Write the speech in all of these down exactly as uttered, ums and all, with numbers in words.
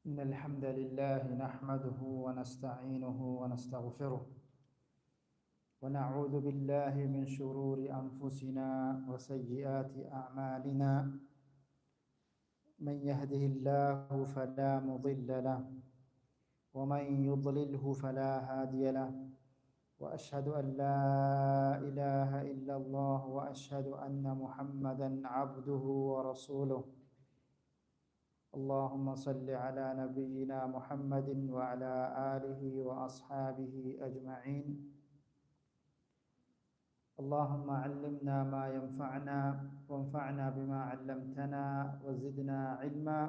إن الحمد لله نحمده ونستعينه ونستغفره، ونعوذ بالله من شرور أنفسنا وسيئات أعمالنا. من يهده الله فلا مضل له، ومن يضلله فلا هادي له، وأشهد أن لا إله إلا الله، وأشهد أن محمدا عبده ورسوله. اللهم صل على نبينا محمد وعلى آله وأصحابه أجمعين. اللهم علمنا ما ينفعنا، وانفعنا بما علمتنا، وزدنا علما.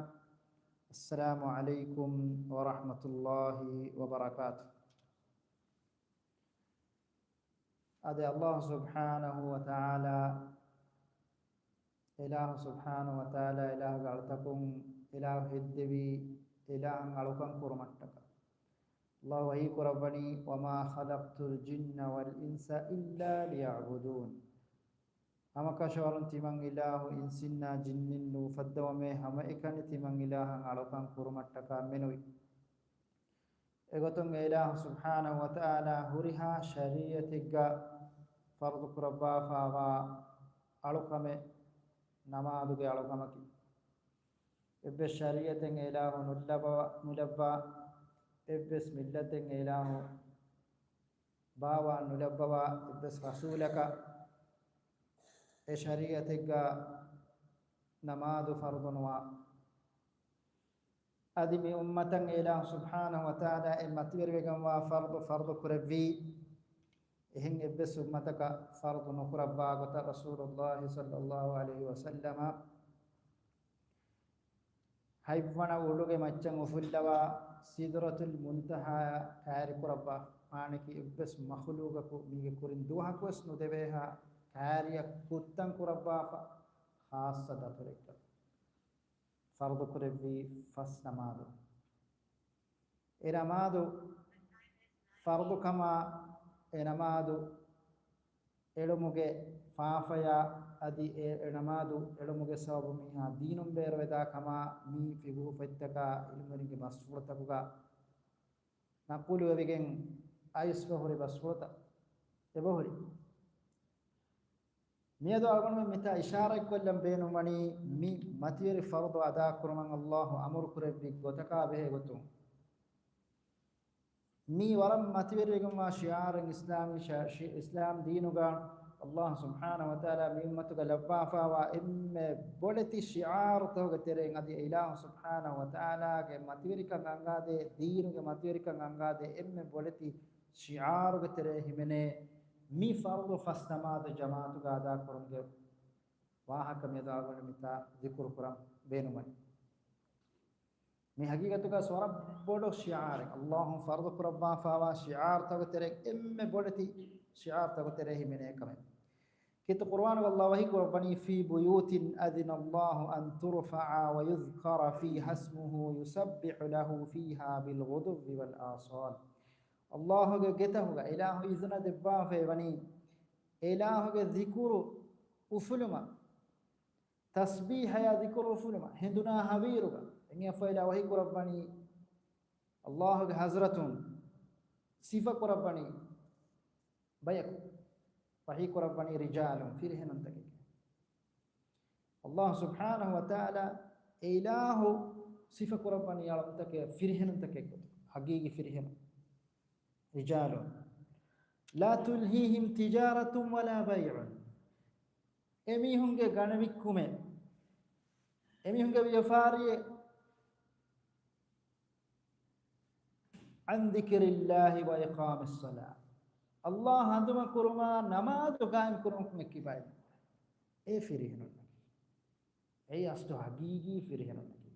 السلام عليكم ورحمة الله وبركاته. އާދެ، ﷲ ސުބްޙާނަހޫ ވަތަޢާލާ، އިލާހު ސުބްޙާނަހޫ ވަތަޢާލާ، އިލާހުގެ އަޅުތަކުން އިލާހު ހެއްދެވީ، އިލާހަށް އަޅުކަން ކުރުމަށްޓަކާ. ﷲ ވަޙީ ކުރައްވަނީ، وما خلقت الجن والإنس إلا ليعبدون. ހަމަކަށަވަރުން ތިމަން އިލާހު އިންސިންނާ ޖިންނިން ނުއުފައްދަވަމޭ، ހަމައެކަނި ތިމަން އިލާހަށް އަޅުކަން ކުރުމަށްޓަކާ މެނުވީ. އެގޮތުން އެ އިލާހު ސުބްޙާނަހޫ ވަތަޢާލާ ހުރިހާ ޝަރީޢަތެއްގަ ފަރުޟު ކުރައްވާފާވާ އަޅުކަމެއް ނަމާދުގެ އަޅުކަމަކީ. އެއްވެސް ޝަރީޢަތެއް އެ އިލާހު ނުލައްވަ-، ނުލައްވާ، އެއްވެސް މިއްލަތެއް އެ އިލާހު ބާވާ ނުލައްވަވާ، އެއްވެސް ރަސޫލަކަށް އެ ޝަރީޢަތެއްގަ ނަމާދު ފަރުޟު ނުވާ. އަދި މި އުއްމަތަށް އެ އިލާހު ސުބްޙާނަހޫ ވަތަޢާލާ އެ މަތިވެރިވެގެންވާ ފަރުޟު ފަރުޟު ކުރެއްވީ. އެހެން އެއްވެސް އުއްމަތަކަށް ފަރުޟު ނުކުރައްވާ ގޮތަށް ރަސޫލުﷲ ޞައްލަﷲ ޢަލައިހި ވަސައްލަމަ ހަތްވަނަ އުޑުގެ މައްޗަށް އުފުއްލަވާ ސިދްރަތުލް މުންތަހާއަށް ކައިރި ކުރައްވާ. މާނައަކީ އެއްވެސް މަޚުލޫގަކު މީގެ ކުރިން ދުވަހަކުވެސް ނުދެވޭހާ ކައިރިއަށް ކުއްތަން ކުރައްވާފަ ޚާއްޞަ ދަތުރެއްގަ. ފަރުޟު ކުރެއްވީ ފަސް ނަމާދު. އެ ނަމާދު ފަރުޟުކަމާ، އެ ނަމާދު އެޅުމުގެ ފާފަޔާ، އަދި އެ، އެ ނަމާދު އެޅުމުގެ ސަބަބުން މީހާ ދީނުން ބޭރުވެދާ ކަމާ މި ފިޤުހު ފޮތްތަކާ ޢިލްމުވެރިންގެ ބަސްފުޅުތަކުގަ ނަޤުލުވެވިގެން އައިސްފަ ހުރި ބަސްފުޅުތައް އެބަހުރި. މިއަދު އަޅުގަނޑުމެން މިތާ އިޝާރަތްކޮށްލަން ބޭނުންވަނީ، މި މަތިވެރި ފަރުޟު އަދާކުރުމަށް ﷲ އަމުރުކުރެއްވި ގޮތަކާ ބެހޭ ގޮތުން. މީ ވަރަށް މަތިވެރިވެގެންވާ ޝިޢާރެއް އިސްލާމީ ޝަ-، ޝި-، އިސްލާމް ދީނުގަ ﷲ ސުބްޙާނަހޫ ވަތަޢާލާ މި އުއްމަތުގަ ލައްވާފާވާ އެންމެ ބޮޑެތި ޝިޢާރުތަކުގެ ތެރެއިން އަދި އިލާހު ސުބްޙާނަހޫ ވަތަޢާލާގެ މަތިވެރިކަން އަންގާދޭ، ދީނުގެ މަތިވެރިކަން އަންގާދޭ އެންމެ ބޮޑެތި ޝިޢާރުގެ ތެރޭ ހިމެނޭ މި ފަރުޟު ފަސް ނަމާދު ޖަމާޢަތުގަ އަދާކުރުމުގެ ވާހަކަ މިއަދު އަޅުގަނޑު މިތާ ޛިކުރު ކުރަން ބޭނުންވަނީ. މި ޙަޤީޤަތުގަ ވަރަށް ބޮޑު ޝިޢާރެއް، ﷲ ފަރުޟު ކުރައްވާފާވާ ޝިޢާރުތަކުގެ ތެރެއިން އެންމެ ބޮޑެތި ޝިޢާރުތަކުގެ ތެރޭ ހިމެނޭ ކަމެއް. ކީރިތި ޤުރުއާނުގަ ﷲ ވަޙީ ކުރައްވަނީ، في بيوت أذن الله أن ترفع ويذكر فيها اسمه يسبح له فيها بالغدو والآصال. ﷲ ގެ ގެތަކުގަ އިލާހު އިޒުނަ ދެއްވާފައި ވަނީ، އިލާހުގެ ޛިކުރު އުފުލުމަށް، ތަސްބީޙަޔާ ޛިކުރު އުފުލުމަށް ހެނދުނާ ހަވީރުގަ. އެނގޭ ފައިލާ ވަޙީ ކުރައްވަނީ، ﷲ ގެ ޙަޟްރަތުން ސިފަ ކުރައްވަނީ ބަޔަކު. ވަޙީ ކުރައްވަނީ رجال، ފިރިހެނުންތަކެއް. ﷲ ސުބްޙާނަހޫ ވަތަޢާލާ އެ އިލާހު ސިފަ ކުރައްވަނީ އަޅުންތަކެއް، ފިރިހެނުންތަކެއް ގޮތުން. ޙަޤީޤީ ފިރިހެނުން. رجال لا تلهيهم تجارة ولا بيع. އެމީހުންގެ ގަނެވިއްކުމެއް، އެމީހުންގެ ވިޔަފާރިއެއް، عن ذكر الله وإقام الصلاة. ﷲ އަނދުމަ ކުރުމާ ނަމާދު ޤާއިމް ކުރުމަކުން އެއްކިބާ އެއީ ފިރިހެނުންނަކީ. އެއީ އަސްލު ޙަޤީޤީ ފިރިހެނުންނަކީ.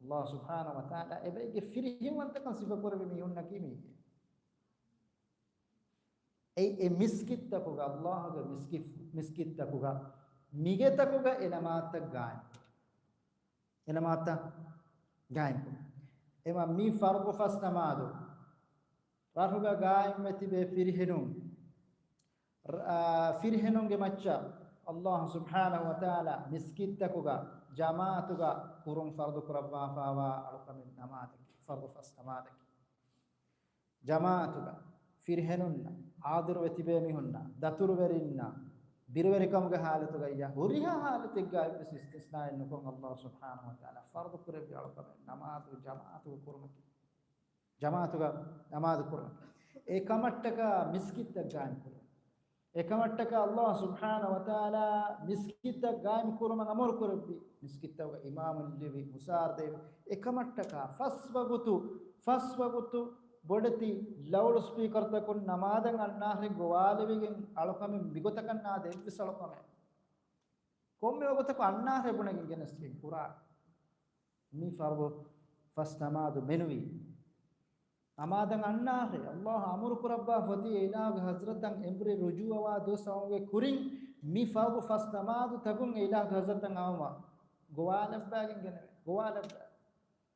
ﷲ ސުބްޙާނަހޫ ވަތަޢާލާ އެބައިގެ ފިރިހެންވަންތަކަން ސިފަކުރެއްވި މީހުންނަކީ މީހެއް. އެ، އެ މިސްކިތްތަކުގަ، ﷲ ގެ މިސްކިތް، މިސްކިތްތަކުގަ، މިގެތަކުގަ އެ ނަމާދުތައް ގާއިމް. އެ ނަމާދުތައް ގާއިމް. އެމަ މި ފަރުޟު ފަސް ނަމާދު ރަށުގަ ގާއިމްވެ ތިބޭ ފިރިހެނުން، ރ-، އާ، ފިރިހެނުންގެ މައްޗަށް ﷲ ސުބްޙާނަހޫ ވަތަޢާލާ މިސްކިތްތަކުގަ ޖަމާޢަތުގަ ކުރުން ފަރުޟު ކުރައްވާފައިވާ އަޅުކަމެއް ނަމާދަކީ، ފަރުޟު ފަސް ނަމާދަކީ. ޖަމާޢަތުގަ ފިރިހެނުންނަށް، ޙާޟިރުވެ ތިބޭ މީހުންނަށް، ދަތުރުވެރިންނަށް، ބިރުވެރިކަމުގެ ޙާލަތުގައި ހުރިހާ ޙާލަތެއްގަ އެއްވެސް އިސްތިސްނާއެއް ނުކޮށް، ﷲ ސުބްޙާނަހޫ ވަތަޢާލާ ފަރުޟު ކުރެއްވި އަޅުކަމެއް ނަމާދު ޖަމާޢަތުގަ ކުރުމަކީ. ޖަމާޢަތުގަ ނަމާދު ކުރުން. އެކަމަށްޓަކާ މިސްކިތްތައް ގާއިމް ކުރުން. އެކަމަށްޓަކާ ﷲ ސުބްޙާނަހޫ ވަތަޢާލާ މިސްކިތްތައް ގާއިމް ކުރުމަށް އަމުރު ކުރެއްވި. މިސްކިތްތަކުގަ އިމާމު ލިޔެވި، މުސާރަ ދެއްވި. އެކަމަށްޓަކާ ފަސް ވަގުތު، ފަސް ވަގުތު ބޮޑެތި ލައުޑް ސްޕީކަރުތަކުން ނަމާދަށް އަންނާށޭ ގޮވާލެވިގެން އަޅުކަމެއް މިގޮތަކަށް ނާދޭ އެއްވެސް އަޅުކަމެއް. ކޮންމެ ވަގުތަކު އަންނާށޭ ބުނެގެން ގެނެސްގެން ކުރާ. މި ފަރުޟު ފަސް ނަމާދު މެނުވީ. ނަމާދަށް އަންނާށޭ. ﷲ އަމުރު ކުރައްވާފަ އޮތީ އެ އިލާހުގެ ޙަޟްރަތަށް އެނބުރި ރުޖޫޢަވާ ދުވަސް އައުމުގެ ކުރިން މި ފަރުޟު ފަސް ނަމާދުތަކުން އެ އިލާހުގެ ޙަޟްރަތަށް އައުމަށް ގޮވާލައްވާގެން ގެނެވޭ. ގޮވާލައްވާ.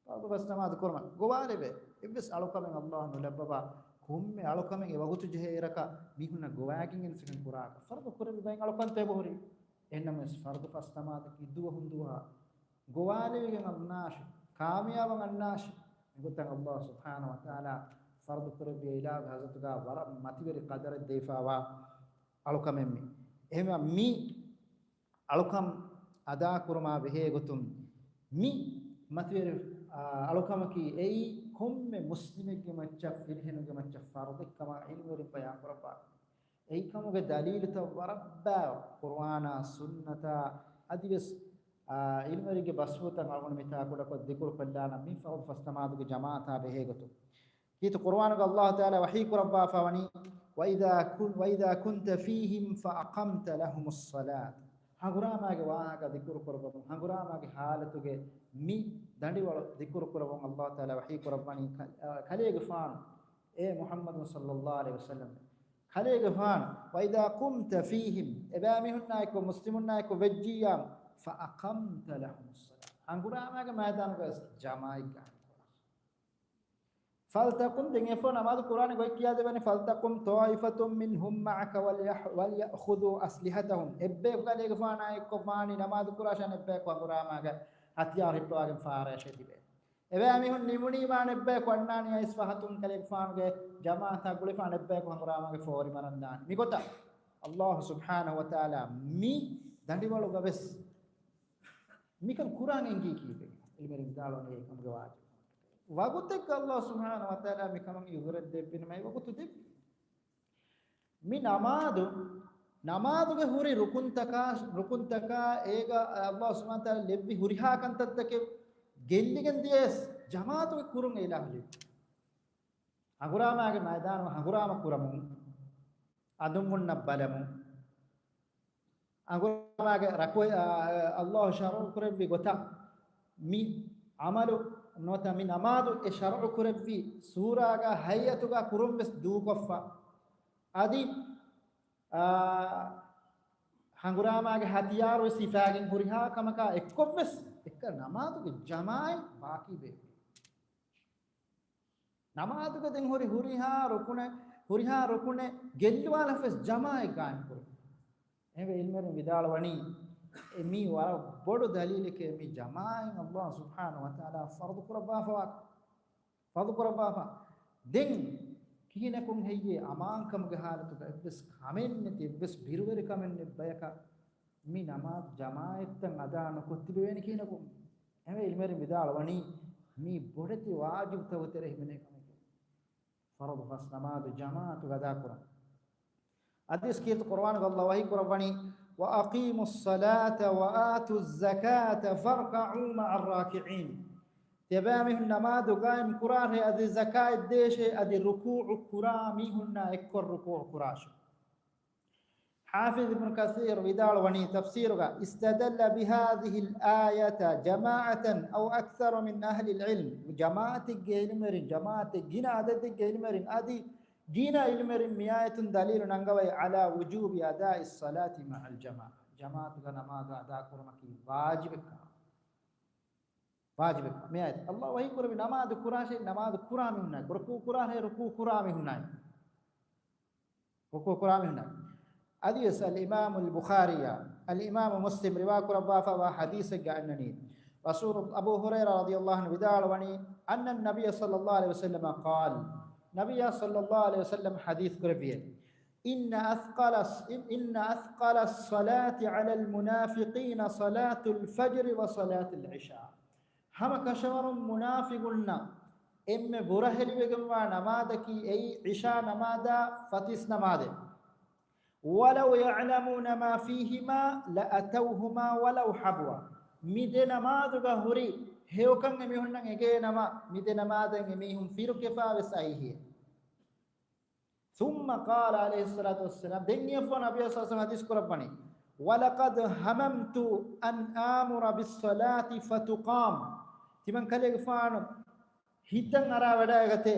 ފަރުޟު ފަސް ނަމާދު ކުރުމަށް ގޮވާލެވޭ. އެއްވެސް އަޅުކަމެއް ﷲ ނުލައްވަވާ، ކޮންމެ އަޅުކަމެއް އެ ވަގުތު ޖެހޭ އިރަކަށް މީހުންނަށް ގޮވާގެން ގެނެސްގެން ކުރާކަށް. ފަރުޟު ކުރެއްވި ބައެއް އަޅުކަންތައް އެބަހުރި. އެހެންނަމަވެސް ފަރުޟު ފަސް ނަމާދަކީ ދުވަހުން ދުވަހަށް ގޮވާލެވިގެން އަންނާށޭ، ކާމިޔާބަށް އަންނާށޭ. މިގޮތަށް ﷲ ސުބްޙާނަހޫ ވަތަޢާލާ ފަރުޟު ކުރެއްވި އިލާހުގެ ޙަޟްރަތުގަ ވަރަށް މަތިވެރި ޤަދަރެއް ދެވިފައިވާ އަޅުކަމެއް މީ. އެހެންވެ މި އަޅުކަން އަދާކުރުމާ ބެހޭ ގޮތުން މި މަތިވެރި، އާ، އަޅުކަމަކީ އެއީ ކޮންމެ މުސްލިމެއްގެ މައްޗަށް، ފިރިހެނުގެ މައްޗަށް ފަރުޟެއް ކަމަށް ޢިލްމުވެރިން ބަޔާން ކުރައްވާ. އެއީ ކަމުގެ ދަލީލުތައް ވަރަށް ބާ ޤުރުއާނާ، ސުންނަތާ، އަދިވެސް، އާ، ޢިލްމުވެރިންގެ ބަސްފުޅުތައް އަޅުގަނޑު މިތާ ކުޑަކޮށް ޛިކުރު ކޮށްލާނަން މި ފަރުޟު ފަސް ނަމާދުގެ ޖަމާޢަތާ ބެހޭ ގޮތުން. ކީރިތި ޤުރުއާނުގަ ﷲ ތަޢާލާ ވަޙީ ކުރައްވާފަ ވަނީ، "وَإِذَا كُنْ، وَإِذَا كُنْتَ فِيهِمْ فَأَقَمْتَ لَهُمُ الصَّلَاةَ." ހަނގުރާމާގެ ވާހަކަ ޛިކުރު ކުރައްވަމުން، ހަނގުރާމާގެ ޙާލަތުގެ މި ދަނޑިވަޅު ޛިކުރު ކުރައްވަމުން ﷲ ތަޢާލާ ވަޙީ ކުރައްވަނީ، ކަ-، ކަލޭގެފާނު، އޭ މުޙައްމަދު ޞައްލައްލާހު ޢަލައިހި ވަސައްލަމް، ކަލޭގެފާނު، "وَإِذَا قُمْتَ فِيهِمْ." އެބައިމީހުންނާއެކު، މުސްލިމުންނާއެކު ވެއްޖިއްޔާ، "فَأَقَمْتَ لَهُمُ الصَّلَاةَ." ހަނގުރާމާގެ މައިދާނުގަ ވެސް ޖަމާޢަތް ގާއިމް ކުރާށޭ. "فَلْتَقُمْ." ދެން އެފަ ނަމާދު ކުރާނެ ގޮތް ކިޔާދެވޭނެ، "فَلْتَقُمْ طَائِفَةٌ مِّنْهُمْ مَعَكَ وَلْيَأْ-، وَلْيَأْخُذُوا أَسْلِحَتَهُمْ." އެއްބަޔަކު ކަލޭގެފާނާއެއްކޮށް ވާނީ ނަމާދު ކުރާށޭ، އަނެއްބަޔަކު ހަނގުރާމާގެ ހަތިޔާރު ހިއްޕަވާގެން ފާރަޔަށޭ ތިބޭ. އެބައިމީހުން ނިމުނީމާ އަނެއްބަޔަކު އަންނާނީ އައިސް ފަހަތުން ކަލޭގެފާނުގެ ޖަމާޢަތާ ގުޅިފަ އަނެއްބަޔަކު ހަނގުރާމާގެ ފޯރި މަރަންދާނެ. މިގޮތަށް ﷲ ސުބްޙާނަހޫ ވަތަޢާލާ މި ދަނޑިވަޅުގަ ވެސް މިކަން ކުރާން އެނގީ ކީއްވެގެން؟ ޢިލްމުވެރިން ވިދާޅުވަނީ އެކަމުގެ ވާޖިބު. ވަގުތެއްގަ ﷲ ސުބްޙާނަހޫ ވަތަޢާލާ މިކަމަށް ޢުޛުރެއް ދެއްވިނަމަ އެ ވަގުތު ދެއްވި. މި ނަމާދު، ނަމާދުގެ ހުރި ރުކުންތަކާ، ރުކުންތަކާ އޭގަ ﷲ ސުބްޙާނަހޫ ވަތަޢާލާ ލެއްވި ހުރިހާ ކަންތައްތަކެއް ގެއްލިގެން ދިޔަސް ޖަމާޢަތުގެ ކުރުން އެ އިލާހު ލެއްވި. ހަނގުރާމާގެ މައިދާނު ހަނގުރާމަ ކުރަމުން، އަދުންވުންނަށް ބަލަމުން، ހަނގުރާމާގެ ރަކު-، އާ، ﷲ ޝަރުޢު ކުރެއްވި ގޮތަށް މި ޢަމަލު ނުވަތަ މި ނަމާދު އެ ޝަރުޢު ކުރެއްވި ސޫރާގަ ހައިއަތުގަ ކުރުން ވެސް ދޫކޮށްފަ. އަދި، އާ، ހަނގުރާމާގެ ހަތިޔާރު ވެސް ހިފާގެން ހުރިހާ ކަމަކާ އެއްކޮށް ވެސް އެއްކަ ނަމާދުގެ ޖަމާޢަތް ބާކީ ބޭއްވި. ނަމާދުގަ ދެން ހުރި ހުރިހާ ރުކުނެއް، ހުރިހާ ރުކުނެއް ގެއްލުވާލަފަ ވެސް ޖަމާޢަތް ގާއިމް ކުރުން. އެހެންވެ ޢިލްމުވެރިން ވިދާޅުވަނީ، އެ މީ ވަރަށް ބޮޑު ދަލީލެކޭ މި ޖަމާޢަތް ﷲ ސުބްޙާނަހޫ ވަތަޢާލާ ފަރުޟު ކުރައްވާފަވާ، ފަރުޟު ކުރައްވާފަ. ދެން ކިހިނަކުން ހެއްޔޭ އަމާންކަމުގެ ޙާލަތުގަ އެއްވެސް ކަމެއް ނެތި، އެއްވެސް ބިރުވެރިކަމެއް ނެތް ބަޔަކަށް މި ނަމާދު ޖަމާޢަތްތައް އަދާ ނުކޮށްތިބެވޭނެ ކިހިނަކުން؟ އެހެންވެ ޢިލްމުވެރިން ވިދާޅުވަނީ، މީ ބޮޑެތި ވާޖިބުތަކުގެ ތެރެއިން ހިމެނޭ ކަމެކޭ. ފަރުޟު ފަސް ނަމާދު ޖަމާޢަތުގަ އަދާކުރުން. އަދިވެސް ކީރިތި ޤުރުއާނުގަ ﷲ ވަޙީ ކުރައްވަނީ، "وَأَقِيمُوا الصَّلَاةَ وَآتُوا الزَّكَاةَ وَارْكَعُوا مَعَ الرَّاكِعِينَ." ތިޔަބައިމީހުން ނަމާދު ގާއިމް ކުރާށޭ، އަދި ޒަކާތް ދޭށޭ، އަދި ރުކޫޢު ކުރާ މީހުންނާ އެއްކޮށް ރުކޫޢު ކުރާށޭ. ޙާފިޡު އިބްނު ކަޘީރު ވިދާޅުވަނީ ތަފްސީރުގަ، "اسْتَدَلَّ بِهَذِهِ الْآيَةَ جَمَاعَةٌ أَوْ أَكْثَرُ مِنْ أَهْلِ الْعِلْمِ." ޖަމާޢަތެއްގެ ޢިލްމުވެރިން، ޖަމާޢަތެއް ގިނަ އަދަދެއްގެ ޢިލްމުވެރިން އަދި ގިނަ ޢިލްމުވެރިން މިއާޔަތުން ދަލީލު ނަންގަވައި، "على وجوب أداء الصلاة مع الجماعة." ޖަމާޢަތުގަ ނަމާދު އަދާކުރުމަކީ ވާޖިބެއް ކަމަށް. ވާޖިބެއް ކަމަށް. މިއާޔަތު ﷲ ވަޙީ ކުރެއްވި ނަމާދު ކުރާށޭ، ނަމާދު ކުރާ މީހުންނާއި، ރުކޫޢު ކުރާށޭ، ރުކޫޢު ކުރާ މީހުންނާއި. ރުކޫޢު ކުރާ މީހުންނާއި. އަދިވެސް އަލްއިމާމުލް ބުޚާރީއާ އަލްއިމާމު މުސްލިމް ރިވާ ކުރައްވާފައިވާ ޙަދީޘެއްގަ އަންނަނީ، ރަސޫލު، އަބޫ ހުރައިރާ ރަޟިޔަﷲ ޢަންހު ވިދާޅުވަނީ، أن النبي صلى الله عليه وسلم قال، ނަބިއްޔާ ޞައްލަﷲ ޢަލައިހި ވަސައްލަމަ ޙަދީޘް ކުރެއްވިއޭ، إن أثقل، إن أثقل الصلاة على المنافقين صلاة الفجر وصلاة العشاء. ހަމަ ކަށަވަރުން މުނާފިގުންނަށް އެންމެ ބުރަހެލިވެގެންވާ ނަމާދަކީ އެއީ ޢިޝާ ނަމާދާ ފަތިސް ނަމާދެއް. ولو يعلمون ما فيهما لأتوهما ولو حبوا. މި ދެ ނަމާދުގަ ހުރި ހެޔޮކަން އެމީހުންނަށް އެނގޭނަމަ، މި ދެ ނަމާދަށް އެމީހުން ފިރުކެފާވެސް އައިހޭ. ثم قال عليه الصلاة والسلام، ދެން އެއަށްފަހު ނަބިއްޔާ ޞައްލަﷲ ޢަލައިހި ވަސައްލަމަ ޙަދީޘް ކުރައްވަނީ، ولقد هممت أن آمر بالصلاة فتقام. ތިމަން ކަލޭގެފާނު ހިތަށް އަރާވަޑައިގަތޭ،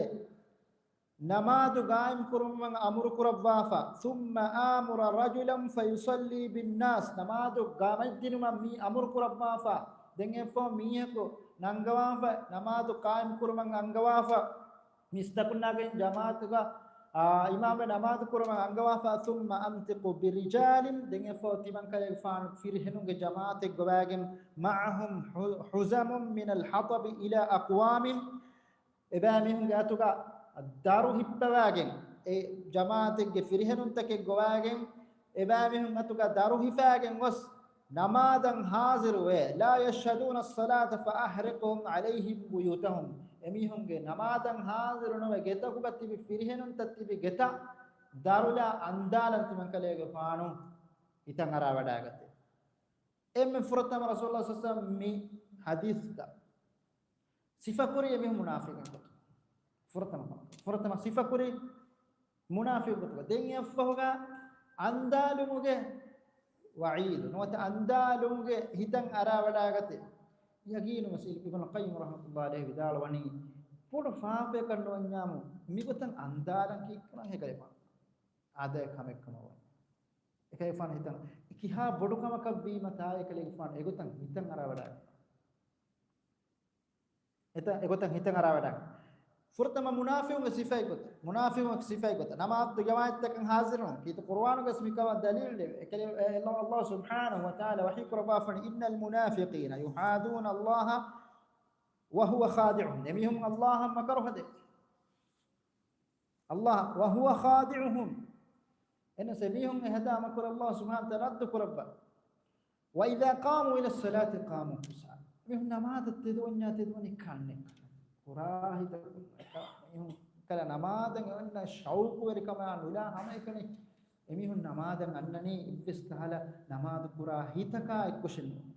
ނަމާދު ގާއިމް ކުރުމަށް އަމުރު ކުރައްވާފަ، ثم آمر رجلا فيصلي بالناس، ނަމާދު ގާމަތްދިނުމަށް މީ އަމުރު ކުރައްވާފަ، ދެން އެއަށްފަހު މީހަކު ނަންގަވާފަ، ނަމާދު ޤާއިމް ކުރުމަށް އަންގަވާފަ، މިސްތަކުންނާގެން ޖަމާޢަތުގަ، އާ، އިމާމެއް ނަމާދު ކުރުމަށް އަންގަވާފަ، ثم أنطق برجال، ދެން އެއަށްފަހު ތިމަން ކަލޭގެފާނު ފިރިހެނުންގެ ޖަމާޢަތެއް ގޮވާގެން، معهم حزم من الحطب إلى أقوام، އެބައިމީހުންގެ އަތުގަ ދަރު ހިއްޕަވާގެން، އެ ޖަމާޢަތެއްގެ ފިރިހެނުންތަކެއް ގޮވާގެން، އެބައިމީހުން އަތުގަ ދަރު ހިފާގެން ގޮސް، ނަމާދަށް ހާޒިރުވޭ، لا يشهدون الصلاة فأحرقهم عليهم بيوتهم، އެމީހުންގެ ނަމާދަށް ހާޒިރު ނުވެ، ގެތަކުގަ ތިބި ފިރިހެނުންތައް ތިބި ގެތައް ދަރުލާ އަންދާލަން ތިމަން ކަލޭގެފާނު ހިތަށް އަރާވަޑައިގަތޭ. އެންމެ ފުރަތަމަ ރަސޫލުﷲ ޞައްލަﷲ ޢަލައިހި ވަސައްލަމަ މި ޙަދީޘްގަ ސިފަކުރީ އެމީހުން މުނާފިޤުން ގޮތުގަ. ފުރަތަމަ، ފުރަތަމަ ސިފަކުރީ މުނާފިޤުން ގޮތުގަ. ދެން އެއަށްފަހުގަ އަންދާލުމުގެ ވަޢީދު، ނުވަތަ އަންދާލުމުގެ ހިތަށް އަރާވަޑައިގަތޭ. ޔަޤީނުން ވެސް އިބްނުލް ޤައްޔިމް ރަޙްމަތުﷲ ޢަލައިހި ވިދާޅުވަނީ، ބޮޑު ފާފައެއް ކަންނުވަންޏާމު، މިގޮތަށް އަންދާލަން ކީއްކުރަން އެކަލޭގެފާނު އާދައިގެ ކަމެއް ކަމަށް ވަނީ. އެކަލޭގެފާނު ހިތަށް ކިހާ ބޮޑު ކަމަކަށް ވީމަ ތާ އެކަލޭގެފާނު އެގޮތަށް ހިތަށް އަރާވަޑައިގަތީ. އެތަ، އެގޮތަށް ހިތަށް އަރާވަޑައި. ފުރަތަމަ މުނާފިޤުންގެ ސިފައެއް ގޮތަށް، މުނާފިޤުންގެ ސިފައެއް ގޮތަށް، ނަމާދު ޖަމާޢަތްތަކަށް ހާޒިރުން ކީރިތި ޤުރުއާނުގަސް މިކަމަށް ދަލީލު ލެވޭ. އެކަލޭ، އެ، ﷲ ސުބްޙާނަހޫ ވަތަޢާލާ ވަޙީ ކުރައްވާފަނީ، إن المنافقين يخادعون الله وهو خادعهم. އެމީހުން ﷲ އަށް މަކަރު ހަދޭ. ﷲ، وهو خادعهم. އެނަސް އެމީހުން އެހަދާ މަކުރަށް ﷲ ސުބްޙާނަހޫ ވަތަޢާލާ ރައްދު ކުރައްވާ. وإذا قاموا إلى الصلاة قاموا كسالى. މީހުން ނަމާދަށް ތެދުވަންޏާ ތެދުވަނީ ކަންނެއްކަމަށް. ކުރާ ހިތަކުން އެކަ-، މީހުން ކަލަ ނަމާދަށް އެވަންނަ ޝައުޤުވެރިކަމާ ނުލާ ހަމައެކަނި އެމީހުން ނަމާދަށް އަންނަނީ އެއްވެސް ކަހަލަ ނަމާދު ކުރާ ހިތަކާ އެއްކޮށެއް ނޫން.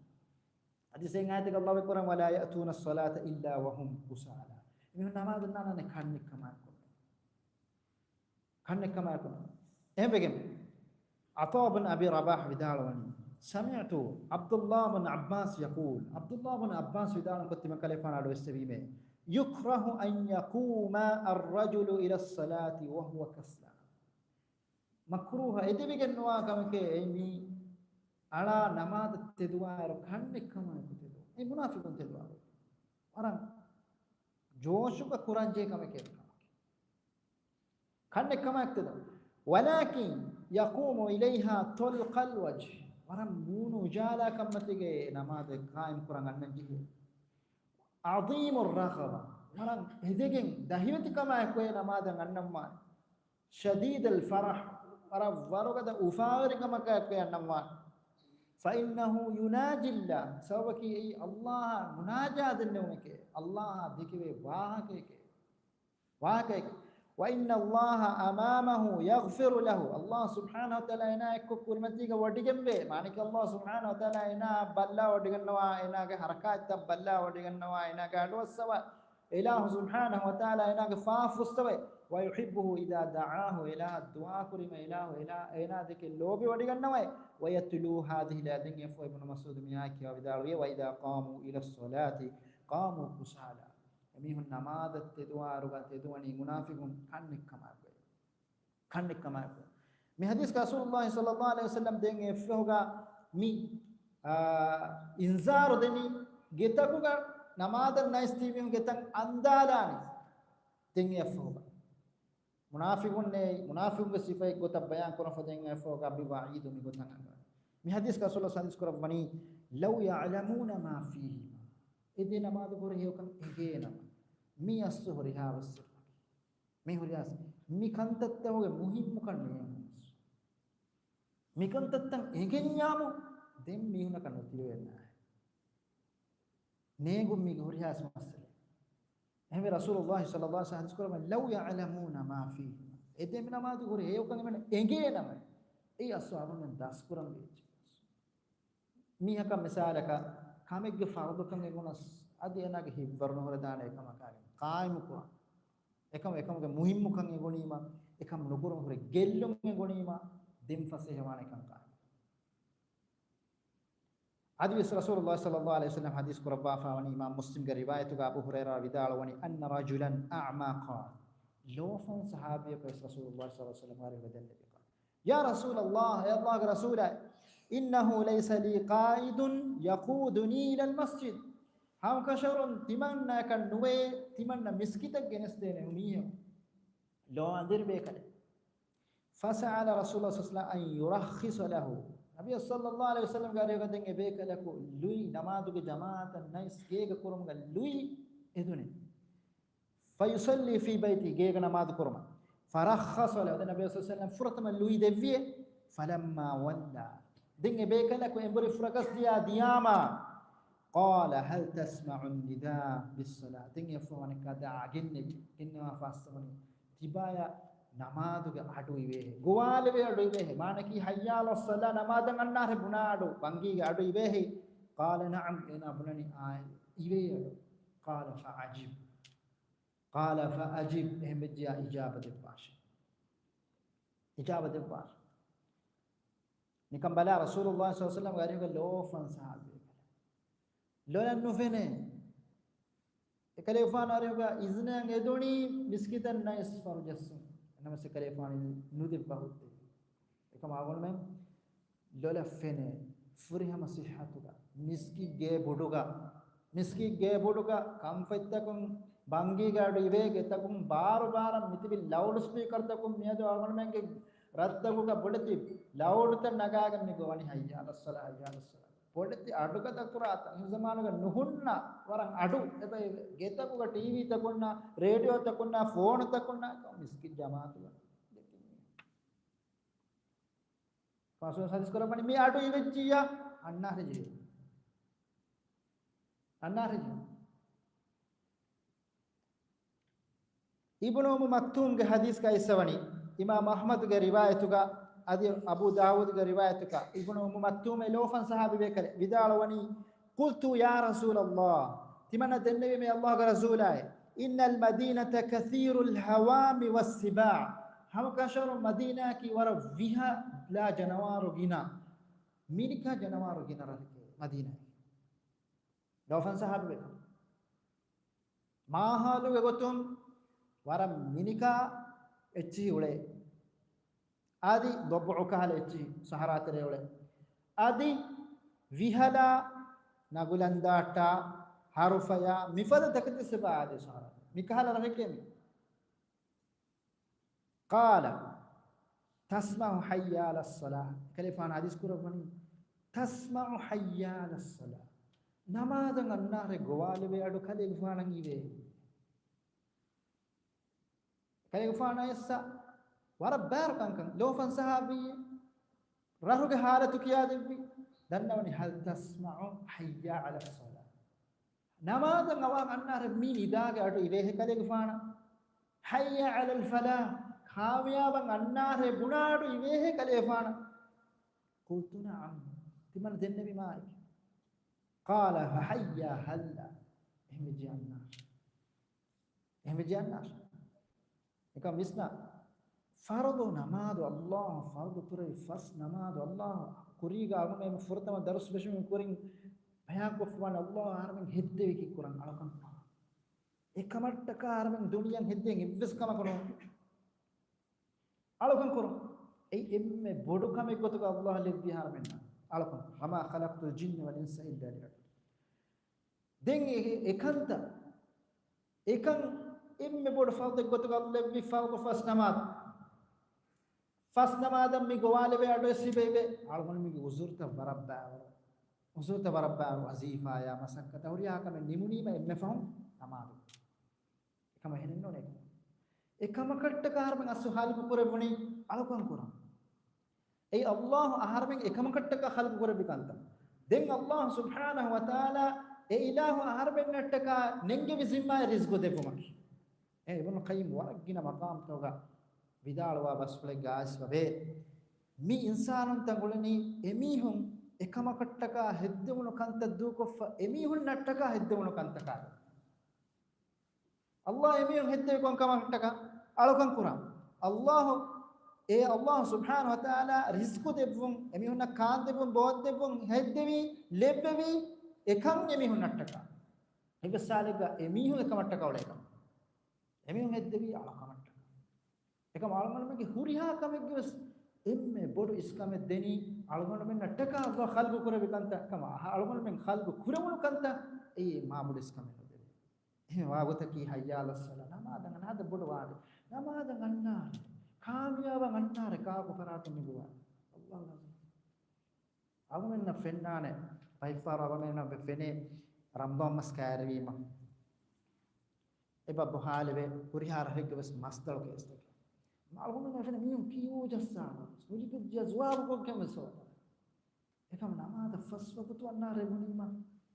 ޙަދީޘެއް އާޔަތެއްގަ ﷲ އެކުރަން، ولا يأتون الصلاة إلا وهم كسالى. މީހުން ނަމާދަށް ނާންނާނެ ކަންނެއްކަމާއެކު. ކަންނެއްކަމާއެކު. އެހެންވެގެން، ޢަޠާ ބިން އަބީ ރަބާޙް ވިދާޅުވަނީ، سمعت عبد الله بن عباس يقول، ޢަބްދުﷲ ބިން ޢައްބާސް ވިދާޅުކޮށް ތިމަން ކަލޭގެފާނަށް އަޑުއެއްސެވީމޭ، يكره أن يقوم الرجل إلى الصلاة وهو كسلان. މަކްރޫހަ އެދެވިގެންނުވާ ކަމެކޭ އެއީ މީ އަޅާ ނަމާދަށް ތެދުވާއިރު ކަންނެއްކަމާއެކު ތެދުވާ. އެ މުނާފިޤުން ތެދުވާ. ވަރަށް ޖޯޝުގަ ކުރަންޖެހޭ ކަމެކޭ ކަމަކީ. ކަންނެއްކަމާއެކު ތެދުވާ. ولكن يقوم إليها طلق الوجه. ވަރަށް މޫނު އުޖާލާ ކަންމަތީގަ ނަމާދެއް ޤާއިމް ކުރަން އަންނަން ޖެހޭ. عظيم الرغبة. ވަރަށް ހެދެގެން ދަހިވެތިކަމާއެކު ނަމާދަށް އަންނަންވާނެ. شديد الفرح، ވަރަށް ވަރުގަދަ އުފާވެރިކަމަކާއެކު އަންނަންވާނެ. فإنه يناجي الله، ސަބަބަކީ އެއީ ﷲ އާ މުނާޖާތެއް ނެވުމެކޭ، ﷲ އާ ދެކެވޭ ވާހަކައެކޭ. ވާހަކައެކޭ. وإن الله أمامه يغفر له، ﷲ ސުބްޙާނަހޫ ވަތަޢާލާ އޭނާ އެއްކޮށް ކުރިމަތީގަ ވޮޑިގެންވޭ. މާނައަކީ ﷲ ސުބްޙާނަހޫ ވަތަޢާލާ އޭނާ ބައްލާ ވޮޑިގަންނަވާ، އޭނާގެ ޙަރަކާތްތައް ބައްލާ ވޮޑިގަންނަވާ، އޭނާގެ އަޑުއައްސަވާ. އިލާހު ސުބްޙާނަހޫ ވަތަޢާލާ އޭނާގެ ފާފަ ފުއްސަވައި، ويحبه إذا دعاه، އިލާހަށް ދުޢާ ކުރީމަ އިލާހު އޭނާ، އޭނާ ދެކެ ލޯބިވޮޑިގަންނަވައި، ويتلو هذه الآية، ދެން އެފޯ އިބްނު މަސްޢޫދު މި އާޔަތް ކިޔަވާ ވިދާޅުވި، وإذا قاموا إلى الصلاة قاموا كسالى، އެމީހުން ނަމާދަށް ތެދުވާއިރުގަ ތެދުވަނީ މުނާފިޤުން ކަންނެއްކަމާއެކު. ކަންނެއްކަމާއެކު. މި ޙަދީޘްގަ ރަސޫލުﷲ ޞައްލަﷲ ޢަލައިހި ވަސައްލަމަ ދެން އެއަށްފަހުގަ މި، އާ، އިންޒާރު ދެނީ، ގެތަކުގަ ނަމާދަށް ނައިސް ތިބި މީހުން ގެތައް އަންދާލާނެ. ދެން އެއަށްފަހުގަ މުނާފިޤުންނޭ، މުނާފިޤުންގެ ސިފައެއް ގޮތަށް ބަޔާން ކުރަންފަ ދެން އެއަށްފަހުގަ މި ވަޢީދު މި ގޮތަށް އަންގަވަނީ. މި ޙަދީޘްގަ ރަސޫލުﷲ ޙަދީޘް ކުރައްވަނީ، "لو يعلمون ما فيهما." އެ ދެ ނަމާދު ހުރި ހެޔޮކަން އެނގޭނަމަ، މި އަސްލު ހުރިހާ ވެސް މި ހުރިހާ މި ކަންތައްތަކުގެ މުހިއްމުކަން ނޭނގުން. މި ކަންތައްތައް އެނގެންޏާމު ދެން މީހުންނަކަށް ނުތިބެވޭނެ. ނޭނގުން މީގެ ހުރިހާ މައްސަލައެއް. އެހެންވެ ރަސޫލުﷲ ޞައްލަﷲ ޢަލައިހި ވަސައްލަމަ ޙަދީޘް ކުރައްވަނީ، "لو يعلمون ما فيهما." އެ ދެ ނަމާދު ހުރި ހެޔޮކަން އެމަން އެނގޭނަމަ، އެ އަސްލު އަޅުގަނޑު ދަސްކުރަން ވެއްޖެ. މީހަކަށް މިސާލަކަށް ކަމެއްގެ ފަރުޟުކަން އެނގުނަސް، އަދި އޭނާގެ ހިތްވަރު ނުހުރެދާނެ އެކަމަކާގެން ޤާއިމު ކުރަން. އެކަމަ، އެކަމުގެ މުހިއްމުކަން އެނގުނީމަ، އެކަމަ ނުކުރުން ހުރެ ގެއްލުން އެނގުނީމަ، ދެން ފަސޭހަވާނެ އެކަން ޤާއިމު. އަދިވެސް ރަސޫލުﷲ ޞައްލަﷲ ޢަލައިހި ވަސައްލަމަ ޙަދީޘް ކުރައްވާފައިވަނީ އިމާމް މުސްލިމްގެ ރިވާޔަތުގަ އަބޫ ހުރައިރާ ވިދާޅުވަނީ، أن رجلا أعمى قال. ލޯފަން ޞަޙާބީއަކު ވެސް ރަސޫލުﷲ ޞައްލަﷲ ޢަލައިހި ވަސައްލަމަ ވަރެއް ވެދެން ލެއްވި ކަމަށް، "يا رسول الله، އޭ ﷲގެ ރަސޫލާއޭ، إنه ليس لي قائد يقودني إلى المسجد." ހަމަކަށަވަރުން ތިމަންނައަކަށް ނުވޭ، ތިމަންނަ މިސްކިތަށް ގެނެސްދޭނެ މީހެއް. ލޯ އަނދިރި ބޭކަލެއް. فسأل رسول الله صلى الله عليه وسلم أن يرخص له. ނަބިއްޔާ ޞައްލަﷲ ޢަލައިހި ވަސައްލަމަގެ އަރިހުގަ ދެން އެ ބޭކަލަކު ލުއި، ނަމާދުގެ ޖަމާޢަތަށް ނައިސް ގޭގަ ކުރުމުގަ ލުއި އެދުނެ. فيصلي في بيته، ގޭގަ ނަމާދު ކުރުމަށް. فرخص له، ދެން ނަބިއްޔާ ޞައްލަﷲ ޢަލައިހި ވަސައްލަމަ ފުރަތަމަ ލުއި ދެއްވިއޭ. فلما ولى، ދެން އެ ބޭކަލަކު އެނބުރި ފުރަގަސްދިޔާ ދިޔާމާ، قال هل تسمع النداء بالصلاة؟ ދެން އެ ފުވަނަކަ ދާ ގެންނެވި، ގެންނަވާފަ އައްސަވަނީ، ތިބާޔަށް ނަމާދުގެ އަޑު އިވޭހެ، ގޮވާލެވޭ އަޑު އިވޭހެ، މާނައަކީ حي على الصلاة، ނަމާދަށް އަންނާހެ ބުނާ އަޑު، ބަންގީގެ އަޑު އިވޭހެ. قال نعم، އޭނާ ބުނަނީ އާ، އިވޭ އަޑު. قال فأجب، قال فأجب، އެހެން ވެއްޖިޔާ އިޖާބަ ދެއްވާށޭ. އިޖާބަ ދެއްވާށޭ. ނިކަން ބަލާ، ރަސޫލުﷲ ޞައްލަﷲ ޢަލައިހި ވަސައްލަމަގެ އަރިހުގަ ލޯފަން ޞަޙާބީ ބޭކަލެއް. ލޮލަށް ނުފެނޭ. އެކަލޭގެފާނު އަރިހުގަ އިޒްނައަށް އެދުނީ މިސްކިތަށް ނައިސް ފަރު ޖައްސުން. ނަމަވެސް އެކަލޭގެފާނު ނުދެއްވާ ހުއްދައެއް. އެކަމަ އަޅުގަނޑުމެން ލޮލަށް ފެނޭ ފުރިހަމަ ޞިއްޙަތުގަ، މިސްކިތްގޭ ބޮޑުގަ، މިސްކިތްގޭ ބޮޑުގަ ކަންފަތްތަކުން، ބަންގީގެ އަޑު އިވޭ ގެތަކުން، ބާރު ބާރަށް މިތިބި ލައުޑް ސްޕީކަރތަކުން މިއަދު އަޅުގަނޑުމެންގެ ރަށްތަކުގަ ބޮޑެތި ލައުޑްތައް ނަގާގެން މި ގޮވަނީ ޙައްޔާ ޢަލައްޞަލާ، ޙައްޔާ ޢަލައްޞަލާ. ބޮޑެތި އަޑުގަ ދަކުރާތަން އެ ޒަމާނުގަ ނުހުންނަ ވަރަށް އަޑު އެބަ ގެތަކުގަ ޓީވީތަކުންނާ، ރޭޑިއޯތަކުންނާ، ފޯނުތަކުންނާ މިސްކިތް ޖަމާޢަތުގަ ދެކިން. ރަސޫލު ޙަދީޘް ކުރައްވަނީ މި އަޑު އިވެއްޖިއްޔާ އަންނާށޭ ޖެހޭ. އަންނާށޭ ޖެހޭ. އިބްނު އުއްމު މަކްތޫމްގެ ޙަދީޘްގައި އައިސްފަވަނީ، އިމާމް އަޙްމަދުގެ ރިވާޔަތުގަ، އަދި އަބޫ ދާވޫދުގެ ރިވާޔަތުގަ، އިބްނު އުއްމު މަކްތޫމް އެ ލޯފަން ޞަޙާބީ ބޭކަލެއް ވިދާޅުވަނީ، قلت يا رسول الله، ތިމަންނަ ދެންނެވީމޭ ﷲގެ ރަސޫލާއޭ، إن المدينة كثير الهوام والسباع، ހަމަކަށަވަރުން މަދީނާއަކީ ވަރަށް ވިހަލާ ޖަނަވާރު ގިނަ، މިނިކާ ޖަނަވާރު ގިނަ ރަށެކޭ މަދީނާއަކީ. ލޯފަން ޞަޙާބީ ބޭކަލެއް. މާހައުލުގެ ގޮތުން ވަރަށް މިނިކާ އެއްޗިހި އުޅޭ. އަދި ޟަބްޢު ކަހަލަ އެއްޗިހި ސަހަރާ ތެރޭ އުޅޭ. އަދި ވިހަލާ ނަގުލަންދާއްޓާ ހަރުފަޔާ މިފަދަ ތަކެތި ސިބާ އާދޭ ސަހަރާ. މިކަހަލަ ރަށެކޭ މި. قال تسمع حي على الصلاة. ކަލޭފާނު ޙަދީޘް ކުރައްވަނީ، تسمع حي على الصلاة. ނަމާދަށް އަންނާށޭ ގޮވާލެވޭ އަޑު ކަލޭގެފާނަށް އިވޭ. ކަލޭގެފާނާ އެއްސަ ވަރަށް ބާރު ކަންކަން. ލޯފަން ޞަޙާބީއެއް ރަށުގެ ޙާލަތު ކިޔާދެއްވި. ދަންނަވަނީ، هل تسمع حي على الصلاة. ނަމާދަށް އަވާ އަންނާށޭ މި ނިދާގެ އަޑު އިވޭހޭ ކަލޭގެފާނަށް. حي على الفلاح، ކާމިޔާބަށް އަންނާށޭ ބުނާ އަޑު އިވޭހޭ ކަލޭގެފާނަށް. قلت نعم، ތިމަން ދެންނެވީމާ. قال فحيا هلا، އެހެންވެއްޖެ އަންނާށޭ. އެހެންވެއްޖެ އަންނާށޭ. އެކަމް ވިސްނާ، ފަރުޟު ނަމާދު ﷲ ފަރުޟު ކުރެއްވި ފަސް ނަމާދު ﷲ ކުރީގަ އަޅުގަނޑު ފުރަތަމަ ދަރުސް ފެށުމުގެ ކުރިން ބަޔާންކޮށްފަވާނެ ﷲ އަހަރެމެން ހެއްދެވީކީ ކުރަން އަޅުކަން ކުރަން. އެކަމަށްޓަކާ އަހަރެމެން ދުނިޔެއަށް ހެއްދެން އެއްވެސް ކަމަކު ނޫން. އަޅުކަން ކުރުން. އެއީ އެންމެ ބޮޑު ކަމެއް ގޮތުގަ ﷲ އަށް ލެއްވި އަހަރެމެންނަށް އަޅުކަން. وما خلقت الجن والإنس إلا ليعبدون. ދެން އެ، އެކަންތައް، އެކަން އެންމެ ބޮޑު ފަރުޟެއް ގޮތުގަ އައްލަ ލެއްވި ފަރުޟު ފަސް ނަމާދު. ފަސް ނަމާދަށް މި ގޮވާލެވޭ އަޑު އެއްސިބެއިވެ. އަޅުގަނޑުމެންގެ އުޒުރުތައް ވަރަށް ބާވަރު. އުޒުރުތައް ވަރަށް ބާވަރު. ވަޒީފާޔާ މަސައްކަތާ ހުރިހާ ކަމެއް ނިމުނީމަ އެންމެ ފަހުން ނަމާދު. އެކަމަށް އެހެނެއް ނޫނޭ. އެކަމަކަށްޓަކާ އަހަރުމެން އަސްލު ޚަލްޤު ކުރެއްވުނީ އަޅުކަން ކުރަން. އެއީ އައްލާހު އަހަރުމެން އެކަމަކަށްޓަކާ ޚަލްޤު ކުރެއްވި ކަންތައް. ދެން އައްލާހު ސުބްޙާނަހު ވަތަޢާލާ އެ އިލާހު އަހަރުމެންނަށްޓަކާ ނެންގެވި ޒިންމާއެއް ރިޒްޤު ދެއްވުމަކީ. އެ އިބްނު ޤައްޔިމް ވަރަށް ގިނަ މަޤާމްތަކުގަ ވިދާޅުވާ ބަސްފުޅެއްގަ އައިސްފަވޭ. މި އިންސާނުންތައް އުޅެނީ އެމީހުން އެކަމަކަށްޓަކާ ހެއްދެވުނު ކަންތައް ދޫކޮށްފަ އެމީހުންނަށްޓަކާ ހެއްދެވުނު ކަންތަކާ. އައްލާހު އެމީހުން ހެއްދެވި ކޮން ކަމަކަށްޓަކާ؟ އަޅުކަން ކުރާ. އައްލާހު، އެ އައްލާހު ސުބްޙާނަހު ވަތަޢާލާ ރިޒްޤު ދެއްވުން، އެމީހުންނަށް ކާން ދެއްވުން، ބޯން ދެއްވުން، ހެއްދެވީ، ލެއްވެވީ އެކަން އެމީހުންނަށްޓަކާ. އެއްވެސް ސާލެއްގަ އެމީހުން އެކަމަށްޓަކާ އުޅޭކަން. އެމީހުން ހެއްދެވީ އަޅުކަމަށްޓަކާ. އެކަމަ އަޅުގަނޑުމެންގެ ހުރިހާ ކަމެއްގެ ވެސް އެންމެ ބޮޑު އިސްކަމެއް ދެނީ އަޅުގަނޑުމެންނަށްޓަކާ އައްލާހު ޚަލްޤު ކުރެއްވި ކަންތައް. އެކަމަ އަހަ-، އަޅުގަނޑުމެން ޚަލްޤު ކުރެވުނު ކަންތައް އެއީ މާބޮޑު އިސްކަމެއް ނުދެވޭ. އެހެން ވާގޮތަކީ ހައްޔާ ޢަލައްޞަލާ، ނަމާދަށް އަންނާ، އަދަ ބޮޑު ވާނެ. ނަމާދަށް އަންނާނެ. ކާމިޔާބަށް އަންނާނެ ކާކު ފަރާތުން މި ގޮވާ. އައްލާހު އައްލާހު. އަޅުގަނޑުމެންނަށް ފެންނާނެ، ބައެއްފަހަރު އަޅުގަނޑުމެންނަށް ފެނޭ ރަމަޟާން މަސް ކައިރިވީމަ. އެބަ ބޮހާލެވޭ، ހުރިހާ ރަށެއްގެ ވެސް މަސްތަޅު ކޭސްތަކެއް. އަޅުގަނޑުމެން ފެނޭ މީހުން ކިޔޫ ޖައްސާ ނުލިބިއްޖެ ޖަވާބު ކޮށްގެން ވެސް އޮތް. އެކަމަ ނަމާދަށް ފަސް ވަގުތު އަންނާ ރެވުނީމަ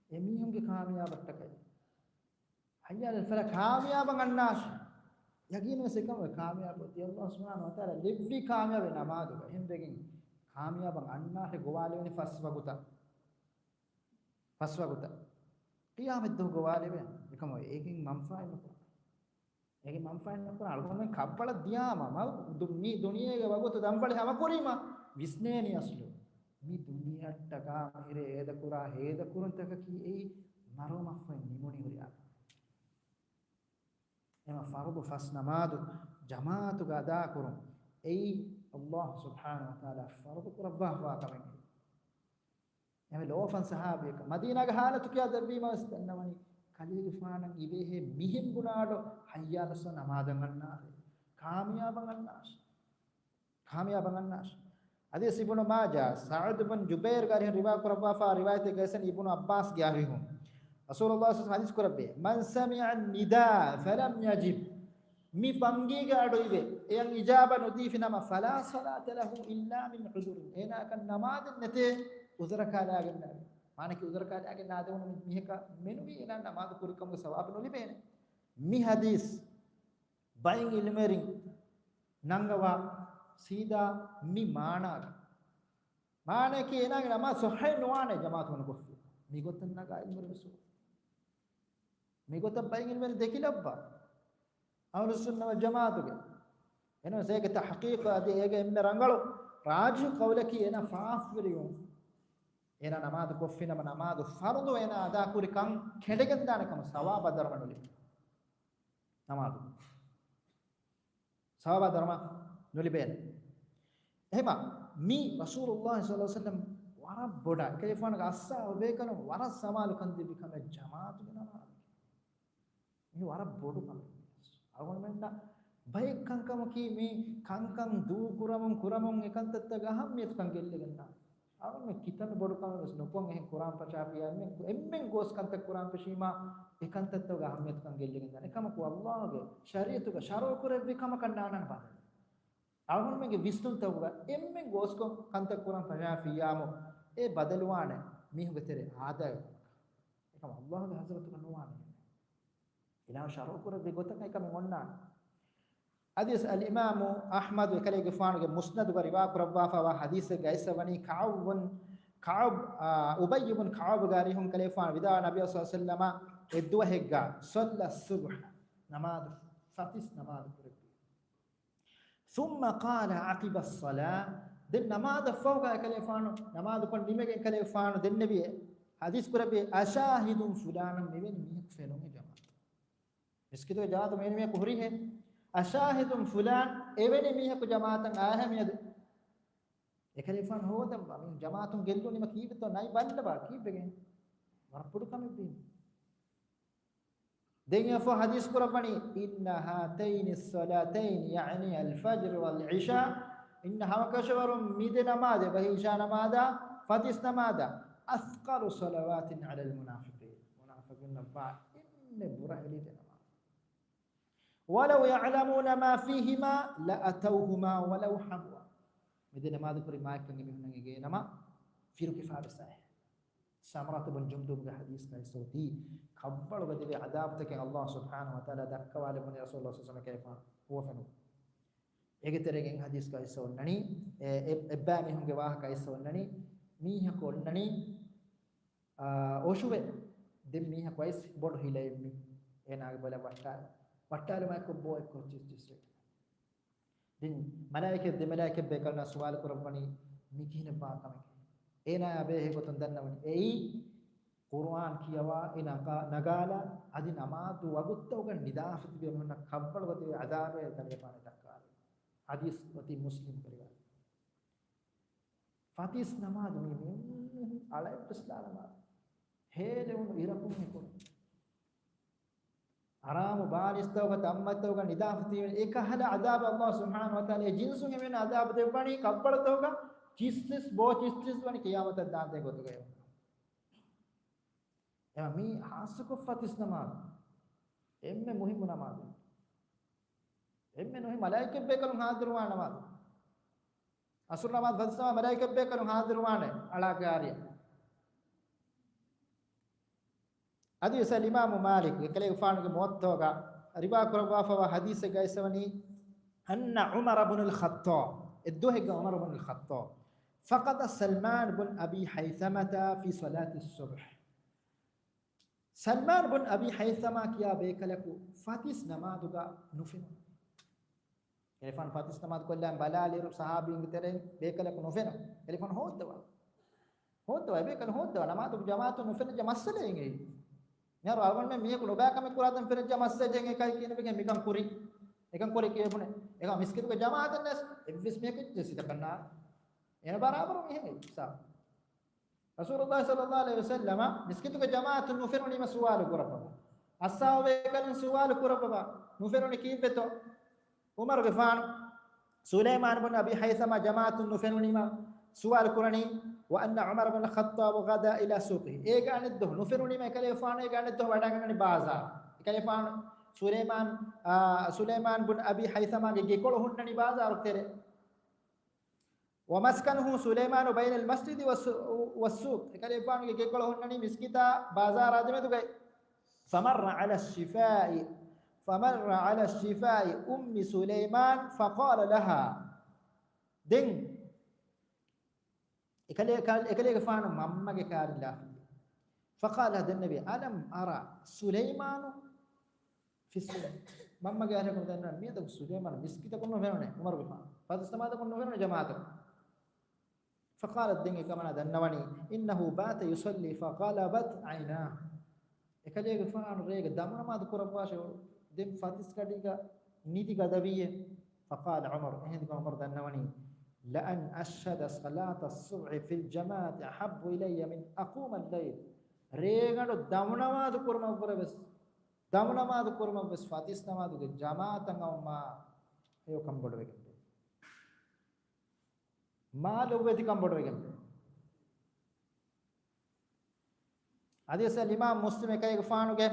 އެ މީހުންގެ ކާމިޔާބަށްޓަކައި. ހައްޔާ ޢަލައް ފަލާޙް، ކާމިޔާބަށް އަންނާށޭ. ޔަގީން ވެސް އެކަމުގެ ކާމިޔާބު އޮތީ އައްލާހު ސުބްޙާނަހު ވަތަޢާލާ ލެއްވި ކާމިޔާބެއް ނަމާދުގަ. އެހެންވެގެން ކާމިޔާބަށް އަންނާށޭ ގޮވާލެވެނީ ފަސް ވަގުތަށް. ފަސް ވަގުތަށް. ޤިޔާމަތްދުވަހު ގޮވާލެވޭ. އެކަމަ އޭގެން މަންފާއެއް ނުކުރާ. އޭގެ މަންފާއެއް ނުކުރާ. އަޅުގަނޑުމެން ކައްވަޅަށް ދިޔާމަ، މަ-، ދު-، މި ދުނިޔޭގެ ވަގުތު ދަންފަޅި ހަމަކުރީމަ، ވިސްނޭނީ އަސްލު. މި ދުނިޔެއަށްޓަކާ މިހިރޭ އޭދަކުރާ ހޭދަކުރުންތަކަކީ އެއީ މަރުވުމަށްފަހު ނިމުނީ ހުރިހާ. އެމަ ފަރުޟު ފަސް ނަމާދު ޖަމާޢަތުގަ އަދާކުރުން އެއީ އައްލާހު ސުބްޙާނަހު ވަތަޢާލާ ފަރުޟު ކުރައްވާފަވާ ކަމެއް. އެމެ ލޯފަން ސަހާބިޔަކަށް މަދީނާގެ ޙާލަތު ކިޔާ ދެއްވީމަ ވެސް ދަންނަވަނީ، ކަލޭގެފާނަށް އިވޭހޭ މިހެން ބުނާ އަޑު ހައްޔާ ޢަލައްޞަލާ ނަމާދަށް އަންނާށޭ. ކާމިޔާބަށް އަންނާށޭ. ކާމިޔާބަށް އަންނާށޭ. ޙަދީޘް އިބްނު މާޖާ، ސަޢުދު ބިން ޖުބައިރުގެ އަރިހުން ރިވާ ކުރައްވާފާ ރިވާޔަތެއްގައި އިބްނު ޢައްބާސްގެ އަރިހުން ރަސޫލުﷲ ޞައްލަﷲު ޢަލައިހި ވަސައްލަމަ ޙަދީޘް ކުރެއްވި، "من سمع النداء فلم يجب." މި ބަންގީގެ އަޑު އިވޭ، އެޔަށް އިޖާބަ ނުދީފި ނަމަ، "فلا صلاة له إلا من عذر." އޭނާއަކަށް ނަމާދެއް ނެތޭ ޢުޛުރަކާ ލާގެންނާވެ. މާނައަކީ ޢުޛުރަކާ ލާގެން ނާދެވުނު މި-، މީހަކަށް މެނުވީ އޭނާ ނަމާދު ކުރި ކަމުގެ ސަވާބު ނުލިބޭނެ. މި ޙަދީޘް ބައެއް ޢިލްމުވެރިން ނަންގަވާ ސީދާ މި މާނާގަ. މާނައަކީ އޭނާގެ ނަމާދު ޞައްޙަ ނުވާނެ ޖަމާޢަތު ނުކޮށްފި. މިގޮތަށް ނަގާ ޢިލްމުވެރިން ވެސް. މިގޮތަށް ބައެއް ޢިލްމުވެރިން ދެކިލައްވާ. އަހުލުއްސުންނަ ވަލްޖަމާޢަތުގެ. އެނަމަސް އޭގެ ތަޙްޤީޤު އަދި އޭގެ އެންމެ ރަނގަޅު ރާޖިޙު ޤައުލަކީ އޭނާ ފާފަވެރިވުން. އޭނާ ނަމާދު ކޮށްފިނަމަ ނަމާދު ފަރުޟު އޭނާ އަދާކުރި ކަން ކެނޑެގެންދާނެ ކަމަށް ސަވާބާ ދަރުމަ ނުލިބޭ. ނަމާދު. ސަވާބާ ދަރުމަ ނުލިބޭނެ. އެހެމަ މި ރަސޫލުﷲ ޞައްލަﷲު ޢަލައިހި ވަސައްލަމަ ވަރަށް ބޮޑަށް އެކަލޭގެފާނުގެ އަޞްޙާބު ބޭކަލުން ވަރަށް ސަމާލުކަން ދެއްވި ކަމެއް ޖަމާޢަތުގެ ނަމާދު. މި ވަރަށް ބޮޑު ކަމެއް. އަޅުގަނޑުމެންނަށް ބައެއް ކަންކަމަކީ މި ކަންކަން ދޫކުރަމުން ކުރަމުން އެކަންތައްތަކަށް އަހައްމިޔަތުކަން ގެއްލިގެންނާނެ. އަޅުގަނޑުމެން ކިތަންމެ ބޮޑު ކަމެއް ވެސް ނުކޮށް އެހެން ކުރާން ފަށާފިއްޔާ އެންމެން، އެންމެން ގޯސް ކަންތައް ކުރާން ފެށީމާ އެކަންތައްތަކުގެ އަހައްމިޔަތުކަން ގެއްލިގެންދާނެ. އެކަމަކު ﷲ ގެ ޝަރީޢަތުގަ ޝަރުޢު ކުރެއްވި ކަމަކަށް ނާންނާނެ ބަދަލެއް. އަޅުގަނޑުމެންގެ ވިސްނުންތަކުގަ އެންމެން ގޯސްކޮށް ކަންތައް ކުރަން ފަށާފިއްޔާމު އެ ބަދަލުވާނެ މީހުންގެ ތެރޭ އާދައިގެ ކަމަކަށް. އެކަމަކު ﷲ ގެ ޙަޟްރަތުގަ ނުވާނެ. އިލާހު ޝަރުޢު ކުރެއްވި ގޮތަކަށް އެކަމެއް އޮންނާނެ. އަދިވެސް އަލްއިމާމު އަޙްމަދު އެކަލޭގެފާނުގެ މުސްނަދުގަ ރިވާ ކުރައްވާފައިވާ ޙަދީޘެއްގައި އައިސްފަވަނީ ކަޢުބު ބުން، ކަޢުބު، އާ، އުބައްޔު ބުން ކަޢުބުގެ އަރިހުން ކަލޭގެފާނު ވިދާޅު ނަބީ ޞައްލަﷲު ޢަލައިހި ވަސައްލަމަ އެއްދުވަހެއްގަ ޞައްލަ އައްޞުބްޙަ ނަމާދު، ފަތިސް ނަމާދު ކުރެއްވި. ثم قال عقب الصلاة، ދެން ނަމާދަށްފަހުގަ އެކަލޭފާނު، ނަމާދުކޮށް ނިމިގެން ކަލޭފާނު ދެންނެވި ޙަދީޘް ކުރެއްވި، أشاهد فلانا، މިވެނި މީހަކު ފެނުން ޖަމާޢަތު. މިސްކިތުގެ ޖަމާޢަތު މިވެނި މީހަކު ހުރިހެއް؟ أشاهد فلان، އެވެނި މީހަކު ޖަމާޢަތަށް އާހެ މިއަދު. އެކަލޭފާނު ހޯދައްވާ، މި ޖަމާޢަތުން ގެއްލުނީމަ ކީއްވެތޯ ނައި ބައްލަވާ ކީއްވެގެން؟ ވަރަށް ބޮޑު ކަމެއް ވީމަ. ދެން އެއަށްފަހު ޙަދީޘް ކުރައްވަނީ، إن هاتين الصلاتين، يعني الفجر والعشاء، އިންނަ ހަމަކަށަވަރުން މި ދެ ނަމާދެއް، ވަހީ އިޝާ ނަމާދާ ފަތިސް ނަމާދާ، أثقل صلوات على المنافقين، މުނާފިޤުންނަށްވާ އެންމެ ބުރައެޅި ދެ ނަމާދު. ولو يعلمون ما فيهما لأتوهما ولو حبوا. މި ދެ ނަމާދު ކުރި މާތްކަން އެމީހުންނަށް އެނގޭނަމަ، ފިރުކިފާވެސް އައި. ސަމުރަތު ބުން ޖުންދުބުގެ ޙަދީޘްގައި ސޯތީ، ކަށްވަޅުގަ ދެވޭ ޢަޛާބުތަކެއް އައްލާހު ސުބްޙާނަހު ވަތަޢާލާ ދައްކަވާލެއްވަނީ ރަސޫލުﷲ ޞައްލަﷲު ޢަލައިހި ވަސައްލަމަ ކައިފާ ހުވަފެނު. އޭގެ ތެރޭގައި ޙަދީޘްގައި އޮންނަނީ، އެ، އެ، އެއްބައި މީހުންގެ ވާހަކަ އައިސް އޮންނަނީ، މީހަކު އޮންނަނީ، އާ، އޮށުވެ. ދެން މީހަކު އައިސް ބޮޑު ހިލައެއް މި އޭނާގެ ބޮލަށް ވައްޓާލި. ވައްޓާލުމާއެކު ބޯ އެއްކޮށް ޗިސް ޗިސް ވެ. ދެން މަލާއިކަތް، ދެ މަލާއިކަތް ބޭކަލުންނާ ސުވާލު ކުރައްވަނީ މި ކިހިނެއް ވާ ކަމެކޭ. އޭނާޔާ ބޭހޭ ގޮތުން ދަންނަވަނީ އެއީ ޤުރުއާން ކިޔަވާ، އެ ނަގާ-، ނަގާލާ، އަދި ނަމާދު ވަގުތުތަކުގަ ނިދާފަތި ބޭ މީހުންނަށް ކަށްވަޅުގަ ދެވޭ ޢަޛާބޭ ކަލޭފާނު ދައްކާލި. ޙަދީޘް އޮތީ މުސްލިމްގެ ރިވާޔަތް. ފަތިސް ނަމާދު މީ، މީ، މީ އަޅައެއްވެސް ލާ ނަމާދު. ހޭލެވުނު އިރަކުން ހެކުނު. އަރާމު ބާނިސްތަކުގަ ތަންމަތިތަކުގަ ނިދާފަތިވެނި އެކަހަލަ ޢަޛާބެއް އައްލާހު ސުބްޙާނަހު ވަތަޢާލާ އެ ޖިންސުން އެމީހުންނަށް ޢަޛާބު ދެއްވަނީ ކަށްވަޅުތަކުގަ ޗިއްސިސް ބޯ ޗިއްސިސް ވަނީ ޤިޔާމަތަށް ދާންދެން ގޮތުގައި. އެމަ މީ ޚާއްޞަކޮށް ފަތިސް ނަމާދު. އެންމެ މުހިއްމު ނަމާދު. އެންމެ ނުހި މަލާއިކަތް ބޭކަލުން ޙާޟިރުވާ ނަމާދު. ޢަޞްރު ނަމާދު ފަތިސް ނަމާދު މަލާއިކަތް ބޭކަލުން ޙާޟިރުވާނެ އަޅާގާރި. އަދިވެސް އިމާމު މާލިކު އެކަލޭގެފާނުގެ މުވައްޠާގަ ރިވާ ކުރައްވާފަވާ ޙަދީޘެއްގައި އައިސްވަނީ، أن عمر بن الخطاب، އެއްދުވަހެއްގަ ޢުމަރު ބުނުލް ޚައްޠާބް، فقد سلمان بن أبي حيثمة في صلاة الصبح. ސަލްމާން ބުން އަބީ ހައިޘަމާ ކިޔާ ބޭކަލަކު ފަތިސް ނަމާދުގަ ނުފެނުނު. އެކަލޭގެފާނު ފަތިސް ނަމާދު ކޮށްލާން ބަލާލިއިރު، ޞަޙާބީންގެ ތެރެއިން ބޭކަލަކު ނުފެނުނު. އެކަލޭގެފާނު ހޯއްދަވާ. ހޯއްދަވާ، އެބޭކަލު ހޯއްދަވާ. ނަމާދު ޖަމާޢަތުން ނުފެނިއްޖެ މައްސަލައެއް އެއީ. މިހާރު އަޅުގަނޑުމެން މީހަކު ނުބައި ކަމެއް ކުރާތަން ފެނިއްޖެ މައްސަލައެއް އެކަން ކިޔޭ ބުނެ. އެކަން ކުރި ކިޔޭ ބުނެ. އެކަން މިސްކިތުގެ ޖަމާޢަތަށް ނެސް އެއްވެސް މީހަކު ސިތަކަންނާ. އޭނަ ބަރާބަރު މީހެއް އެއީ. ރަސޫލުﷲ ޞައްލަﷲު ޢަލައިހި ވަސައްލަމަ މިސްކިތުގެ ޖަމާޢަތުން ނުފެނުނީމަ ސުވާލު ކުރައްވަވާ. އަޞްޙާބު ބޭކަލުން ސުވާލު ކުރައްވަވާ. ނުފެނުނީ ކީއްވެތޯ؟ ޢުމަރުގެފާނު ސުލައިމާން ބުން އަބީ ހައިޘަމާ ޖަމާޢަތުން ނުފެނުނީމަ ސުވާލު ކުރަނީ، وأن عمر بن الخطاب غدا إلى سوقه. އޭގެ އަނެއްދުވަހު ނުފެނުނީމަ އެކަލޭގެފާނު އޭގެ އަނެއްދުވަހު ވަޑައިގަންނަނީ ބާޒާރު. އެކަލޭގެފާނު ސުލައިމާން، އާ، ސުލައިމާން ބުން އަބީ ހައިޘަމާގެ ގެކޮޅު ހުންނަނީ ބާޒާރު ތެރޭ. ومسكنه سليمان بين المسجد والس-، والسوق. އެކަލޭގެފާނުގެ ގެކޮޅު ހުންނަނީ މިސްކިތާ ބާޒާރާ ދެމެދުގައި. فمر على الشفاء، فمر على الشفاء أم سليمان فقال لها. ދެން އެކަލޭ-، އެކަލޭގެފާނު މަންމަގެ ކާރިން ލާފަ. فقال، ދެންނެވި، ألم أر سليمان في السوق. މަންމަގެ އަރިހަކުން ދަންނަވަން މިއަދު ސުލައިމާނު މިސްކިތަކުން ނުފެނުނޭ ޢުމަރުގެފާނު. ފަތިސް ނަމާދަކުން ނުފެނުނޭ ޖަމާޢަތަކުން. فقالت، ދެން އެކަމަނާ ދަންނަވަނީ، إنه بات يصلي فغلبت عيناه. އެކަލޭގެފާނު ރޭގަ ދަމުނަމާދު ކުރައްވާށެވެ. ދެން ފަތިސް ގަޑީގަ ނިދި ގަދަވީއޭ. فقال عمر، އެހެން ކަމަށް ޢުމަރު ދަންނަވަނީ، لأن أشهد صلاة الصبح في الجماعة أحب إلي من أقوم الليل. ރޭގަނޑު ދަމުނަމާދު ކުރުމަށްވުރެ ވެސް، ދަމުނަމާދު ކުރުމަށް ވެސް ފަތިސް ނަމާދުގެ ޖަމާޢަތަށް އައުމާ ހެޔޮކަން ބޮޑުވެގެން ވޭ. މާ ލޮބުވެތިކަން ބޮޑުވެގެން ވޭ. އަދިވެސް އިމާމް މުސްލިމް އެކަލޭގެފާނުގެ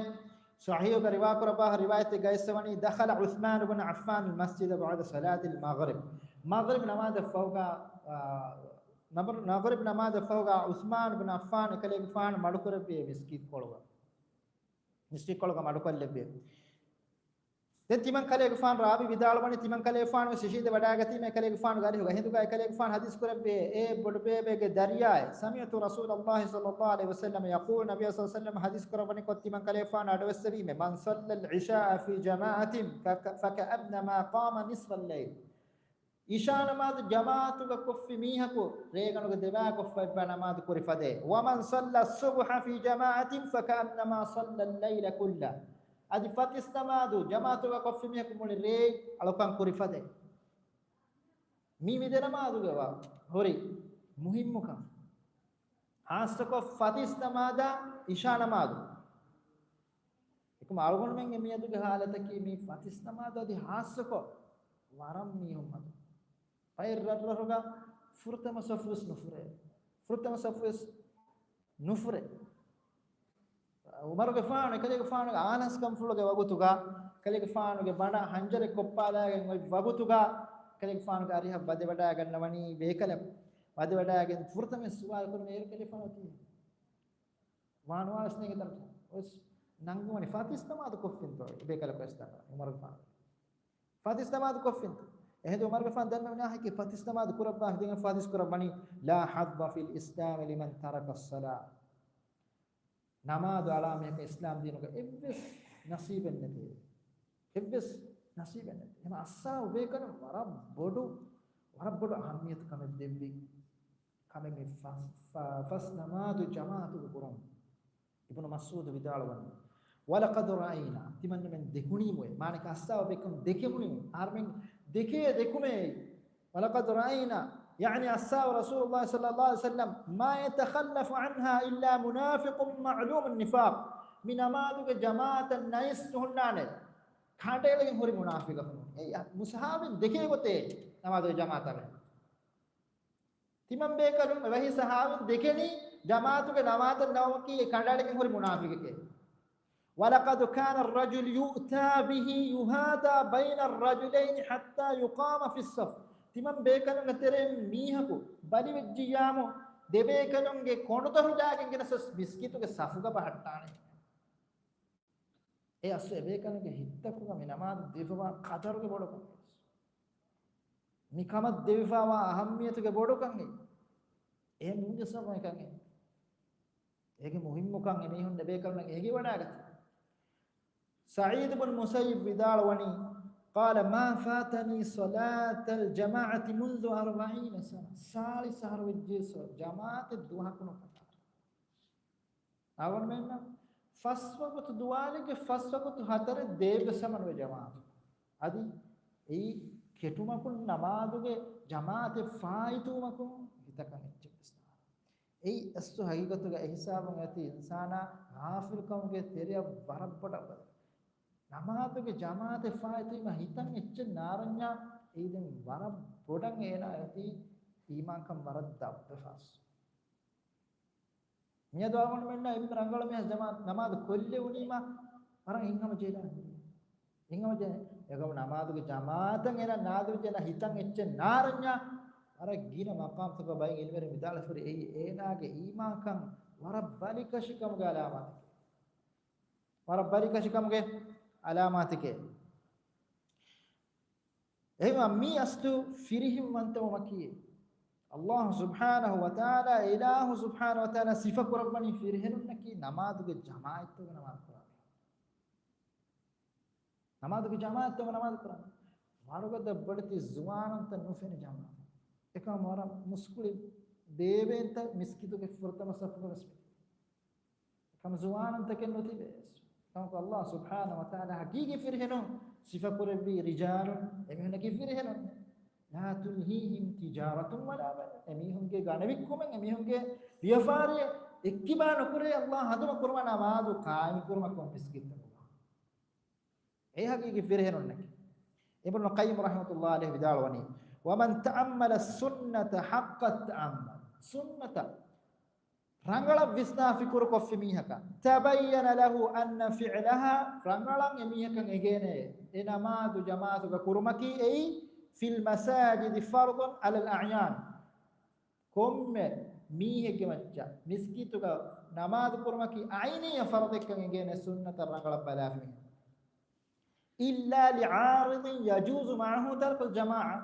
ޞަޙީޙުގަ ރިވާކުރައްވާ ރިވާޔަތެއްގައި އައިސްވަނީ، دخل عثمان بن عفان المسجد بعد صلاة المغرب. މަޣްރިބް ނަމާދަށް ފަހުގަ، އާ، މަޣްރިބް ނަމާދަށް ފަހުގަ ޢުޘްމާން ބިން ޢައްފާން އެކަލޭގެފާނު މަޑުކުރެއްވި މިސްކިތްކޮޅުގަ. މިސްކިތްކޮޅުގަ މަޑުކޮށްލެއްވި. ދެން ތިމަން ކަލޭގެފާނު ރާވީ ވިދާޅުވަނީ، ތިމަން ކަލޭގެފާނު ވެސް އިށީނދެ ވަޑައިގަތީމަ އެކަލޭގެފާނުގެ އަރިހުގަ އެހިނދުގަ އެކަލޭގެފާނު ޙަދީޘް ކުރެއްވި އޭ ބޮޑުބޭބެގެ ދަރިޔާއޭ، سمعت رسول الله صلى الله عليه وسلم يقول، ނަބީ ޞައްލަﷲު ޢަލައިހި ވަސައްލަމަ ޙަދީޘް ކުރައްވަނީ ކޮށް ތިމަން ކަލޭގެފާނު އަޑުއެއްސެވީމެ، من صلى العشاء في جماعة فك-، فكأنما قام نصف الليل. އިޝާ ނަމާދު ޖަމާޢަތުގަ ކޮށްފި މީހަކު ރޭގަނޑުގެ ދެބައި ކޮށްފައިވާ ނަމާދު ކުރި ފަދައޭ. ومن صلى الصبح في جماعة فكأنما صلى الليل كله. އަދި ފަތިސް ނަމާދު ޖަމާޢަތުގަ ކޮށްފި މީހަކު މުޅި ރޭ އަޅުކަން ކުރި ފަދައޭ. މީ މި ދެ ނަމާދުގެ ވާ ހުރި މުހިއްމުކަން. ޚާއްޞަކޮށް ފަތިސް ނަމާދާ އިޝާ ނަމާދު. އެކަމަ އަޅުގަނޑުމެންގެ މިއަދުގެ ހާލަތަކީ މި ފަތިސް ނަމާދު އަދި ޚާއްޞަކޮށް ވަރަށް މީހުން މަދު. ފައިރަށްރަށުގަ ފުރަތަމަ ސަފުވެސް ނުފުރޭ. ފުރަތަމަ ސަފުވެސް ނުފުރޭ. ޢުމަރުގެފާނު، އެކަލޭގެފާނުގެ އާނަސްކަންފުޅުގެ ވަގުތުގަ، އެކަލޭގެފާނުގެ ބަނޑަށް ހަންޖަރެއް ކޮށްޕާލާގެން އޮތް ވަގުތުގަ، އެކަލޭގެފާނުގެ އަރިހަށް ވަދެވަޑައިގަންނަވަނީ ބޭކަލަކު. ވަދެވަޑައިގެން ފުރަތަމަ ސުވާލު ކުރުނީ އޭރު ކަލޭގެފާނު އޮތީ. ވާނުވާވެސް ނޭނގެ ތަން އޮސް ނަންގަވަނީ ފަތިސް ނަމާދު ކޮށްފިންތޯ ބޭކަލަކު އެސް ދަންނަވަނީ ޢުމަރުގެފާނު. ފަތިސް ނަމާދު ކޮށްފިންތޯ. އެހިނދު ޢުމަރުގެފާނު ދަންނަވަނީ އާހެކޭ ފަތިސް ނަމާދު ކުރައްވާ ހިދިގެން ފަތިސް ކުރައްވަނީ، لا حظ في الإسلام لمن ترك الصلاة. ނަމާދު އަޅާ މީހަކަށް އިސްލާމް ދީނުގަ އެއްވެސް ނަސީބެއް ނެތޭ. އެއްވެސް ނަސީބެއް ނެތޭ. އެހެން އައްސާބު ބޭކަލުން ވަރަށް ބޮޑު، ވަރަށް ބޮޑު އަހައްމިޔަތު ކަމެއް ދެއްވި ކަމެއް މި ފަސް، ފަ-، ފަސް ނަމާދު ޖަމާޢަތުގެ ކުރުން. އިބްނު މަސްޢޫދު ވިދާޅުވަނީ، ولقد رأينا، ތިމަންނަމެން ދެކުނީމުއޭ، މާނަކަށް އައްސާބު ބޭކަލުން ދެކެމުނީމު، އަހަރުމެން ދެކޭ ދެކުމޭ. ولقد رأينا، يعني أصحاب رسول الله صلى الله عليه وسلم، ما يتخلف عنها إلا منافق معلوم النفاق. މި ނަމާދުގެ ޖަމާޢަތަށް ނައިސް ނުހުންނާނެ، ކަނޑައެޅިގެން ހުރި މުނާފިގަކު. އެއީ މުސަހާބެން ދެކޭ ގޮތޭ ނަމާދުގެ ޖަމާޢަތަށް. ތިމަން ބޭކަލުން އެވަހީ ސަހާބުން ދެކެނީ ޖަމާޢަތުގެ ނަމާދަށް ނައުމަކީ އެ ކަނޑައަޅިގެން ހުރި މުނާފިގެކޭ. ولقد كان الرجل يؤتى به يهادى بين الرجلين حتى يقام في الصف. ތިމަން ބޭކަލުންގެ ތެރެއިން މީހަކު ބަލިވެއްޖިއްޔާމު، ދެބޭކަލުންގެ ކޮނޑުދޮށު ޖަހައިގެން ގެނެސް މިސްކިތުގެ ސަފުގަ ބަހައްޓާނެ. އެ އަސްލު އެބޭކަލުންގެ ހިތްތަކުގަ މި ނަމާދު ދެވިފަވާ ޤަދަރުގެ ބޮޑުކަން، މި ކަމަށް ދެވިފަވާ އަހައްމިޔަތުގެ ބޮޑުކަން އެ، އެ މޫނުސަމައިކަން އެ. އޭގެ މުހިއްމުކަން އެމީހުން އެބޭކަލުންނަށް އެނގިވަޑައިގަތީ. ސަޢީދު ބުން މުސައްޔިބް ވިދާޅުވަނީ، قال ما فاتني صلاة الجماعة منذ أربعين سنة. ސާޅީސް އަހަރު ވެއްޖެއްސޯ ޖަމާޢަތެއް ދުވަހަކު ނުކަނޑާ. އަޅުގަނޑުމެންނަށް ފަސް ވަގުތު ދުވާލެއްގެ ފަސް ވަގުތު ހަތަރެއް ދޭއްވެސް ހަމަ ނުވޭ ޖަމާޢަތު. އަދި އެއީ ކެޓުމަކުން ނަމާދުގެ ޖަމާޢަތެއް ފާއިތުވުމަކުން ހިތަކަށް އެއްޗެއްވެސް ނާރާ. އެއީ އަސްލު ހަގީގަތުގަ އެހިސާބުން އެތި އިންސާނާ ޣާފިލުކަމުގެ ތެރެއަށް ވަރަށް ބޮޑަށް ބަދަލު. ނަމާދުގެ ޖަމާޢަތެއް ފާއިތުވީމަ ހިތަށް އެއްޗެއް ނާރަންޏާ އެއީ ދެން ވަރަށް ބޮޑަށް އޭނާ އެތި އީމާންކަން ވަރަށް ދަށްވެފަ އަސްލު. މިއަދު އަޅުގަނޑުމެންނަށް އެންމެ ރަނގަޅު މީހާ ޖަމާ-، ނަމާދު ކޮށްލެވުނީމަ ވަރަށް ހިތްހަމަޖެހިލާ ހިނގުނީ. ހިތްހަމަޖެހި-، އެކަމު ނަމާދުގެ ޖަމާޢަތަށް އޭނާ ނާދިވެއްޖެ އޭނާ ހިތަށް އެއްޗެއް ނާރަންޏާ ވަރަށް ގިނަ މަޤާމްތަކަށް ބައި އިލްމުވެރިން ވިދާޅުވެފަ ހުރި އެއީ އޭނާގެ އީމާންކަން ވަރަށް ބަލިކަށިކަމުގެ އަލާމާތެކޭ. ވަރަށް ބަލިކަށިކަމުގެ އަލާމާތެކޭ. އެހެންވީމަ މީ އަސްލު ފިރިހެންވަންތަވުމަކީ، ﷲ ސުބްޙާނަހޫ ވަތަޢާލާ، އިލާހު ސުބްޙާނަހޫ ވަތަޢާލާ ސިފަ ކުރައްވަނީ ފިރިހެނުންނަކީ ނަމާދުގެ ޖަމާޢަތްތަކުގަ ނަމާދު ކުރާ މީހުން. ނަމާދުގެ ޖަމާޢަތްތަކުގަ ނަމާދު ކުރާ މީހުން. ވަރުގަދަ ބޮޑެތި ޒުވާނުންތައް ނުފެނި ޖަމާޢަތް. އެކަމަ ވަރަށް މުސްކުޅި ބޭބޭންތައް މިސްކިތުގެ ފުރަތަމަ ސަފުގަ ވެސް ކަމަ ޒުވާނުންތަކެއް ނުތިބޭ. ކަމަކު ﷲ ސުބްޙާނަހޫ ވަތަޢާލާ ހަގީގީ ފިރިހެނުން ސިފަކުރެއްވީ ރިޖާލުން، އެމީހުންނަކީ ފިރިހެނުން. لا تلهيهم تجارة ولا بيع. އެމީހުންގެ ގަނެވިއްކުމެއް، އެމީހުންގެ ވިޔަފާރިއެއް އެއްކިބާ ނުކުރޭ ﷲ ހަނދުމަ ކުރުމަށް ނަމާދު ޤާއިމު ކުރުމަށް ކޮން މިސްކިތްތަކުގަ. އެ ހަގީގީ ފިރިހެނުންނަކީ. އިބްނު ޤައްޔިމް ރަޙްމަތުﷲ ޢަލައިހި ވިދާޅުވަނީ، ومن تأمل السنة حق التأمل. ސުންނަތަށް ރަނގަޅަށް ވިސްނާ ފިކުރު ކޮށްފި މީހަކަށް، تبين له أن فعلها، ރަނގަޅަށް އެ މީހަކަށް އެނގޭނެ، އެ ނަމާދު ޖަމާޢަތުގަ ކުރުމަކީ އެއީ، في المساجد فرض على الأعيان. ކޮންމެ މީހެއްގެ މައްޗަށް މިސްކިތުގަ ނަމާދު ކުރުމަކީ ޢައިނީ ފަރުޟެއްކަން އެނގޭނެ ސުންނަތަށް ރަނގަޅަށް ބަލާފި މީހަކަށް. إلا لعارض يجوز معه ترك الجماعة.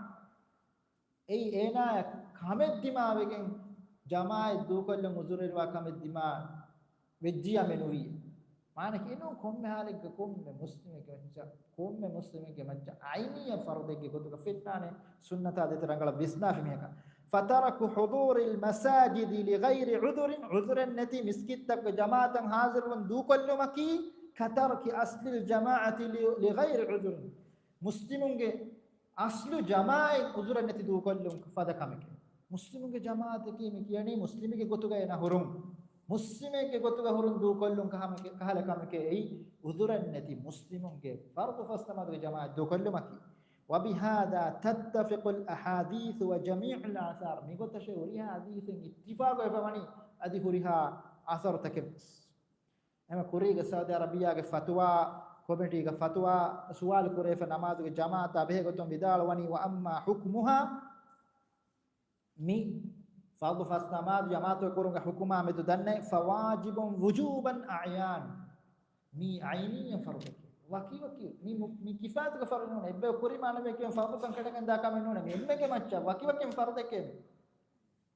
އެއީ އޭނާއަށް ކަމެއް ދިމާވެގެން ޖަމާޢަތް ދޫކޮށްލުން ޢުޛުރެއްވާ ކަމެއް ދިމާ ވެއްޖިއްޔާ މެނުވީ. މާނައަކީ އެނޫން ކޮންމެ ޙާލެއްގަ ކޮންމެ މުސްލިމެއްގެ މައްޗަށް، ކޮންމެ މުސްލިމެއްގެ މައްޗަށް ޢައިނީ ފަރުޟެއްގެ ގޮތުގަ ފެންނާނެ ސުންނަތާ ދޭތެރޭ ރަނގަޅަށް ވިސްނާފި މީހަކަށް. فترك حضور المساجد لغير عذر، ޢުޛުރެއް ނެތި މިސްކިތްތަކުގެ ޖަމާޢަތަށް ޙާޟިރުވުން ދޫކޮށްލުމަކީ، كترك أصل الجماعة ل-، لغير عذر. މުސްލިމުންގެ އަސްލު ޖަމާޢަތް ޢުޛުރެއް ނެތި ދޫކޮށްލުން ފަދަ ކަމެކޭ. މުސްލިމުގެ ޖަމާޢަތަކީ މި ކިޔަނީ މުސްލިމެއްގެ ގޮތުގަ އޭނާ ހުރުން. މުސްލިމެއްގެ ގޮތުގަ ހުރުން ދޫކޮށްލުން ކަހަމެކެ-، ކަހަލަ ކަމެކޭ އެއީ ޢުޛުރެއް ނެތި މުސްލިމުންގެ ފަރުޟު ފަސް ނަމާދުގެ ޖަމާޢަތް ދޫކޮށްލުމަކީ. وبهذا تتفق الأحاديث وجميع الآثار. މިގޮތަށޭ ހުރިހާ ޙަދީޘެއް އިއްތިފާޤުވެފަ ވަނީ، އަދި ހުރިހާ އަސަރުތަކެއްވެސް. އެމަ ކުރީގެ ސައުދި އަރަބިއްޔާގެ ފަތުވާ ކޮމިޓީގެ ފަތުވާ ސުވާލު ކުރެވިފަ ނަމާދުގެ ޖަމާޢަތާ ބެހޭ ގޮތުން ވިދާޅުވަނީ، وأما حكمها، މި ފަރުޟު ފަސް ނަމާދު ޖަމާޢަތުގަ ކުރުމުގެ ޙުކުމާ މެދު ދަންނައި، فواجب وجوبا عيان. މީ ޢައިނީ ފަރުޟެކޭ. ވަކިވަކި، މީ މު-، މީ ކިފާޔަތުގެ ފަރުޟެއް ނޫނޭ. އެއްބަޔަކު ކުރީމާ ނަމަ އެކަން ފަރުޟުކަން ކަނޑަކަށް ދާ ކަމެއް ނޫނޭ. މީ އެންމެގެ މައްޗަށް ވަކިވަކިން ފަރުޟެކޭ.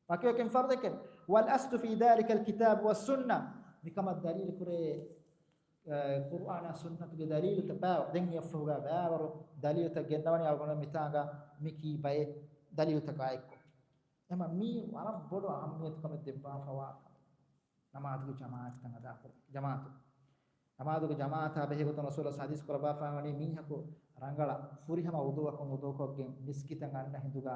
ވަކިވަކިން ފަރުޟެކޭ. والأصل في ذلك الكتاب والسنة. މިކަމަށް ދަލީލު ކުރޭ، އެ، ޤުރުއާނާ ސުންނަތުގެ ދަލީލުތައް ބާވަ-، ދެން އެއަށްފަހުގަ ބާވަރު ދަލީލުތައް ގެންނަވަނީ އަޅުގަނޑު މިތާނގަ މިކީ ބައެއް ދަލީލުތަކާ އެއްކޮށް. އެމަ މީ ވަރަށް ބޮޑު އަހައްމިއްޔަތުކަމެއް ދެއްވާފަވާ ކަމެއް. ނަމާދުގެ ޖަމާޢަތްތައް އަދާކުރުން. ޖަމާޢަތު. ނަމާދުގެ ޖަމާޢަތާ ބެހޭގޮތުން ރަސޫލާ ޙަދީޘް ކުރައްވާފައިވަނީ މީހަކު ރަނގަޅަށް ފުރިހަމަ ވުޟޫއަކުން ވުޟޫކޮށްގެން މިސްކިތަށް އަންނަ ހިނދުގަ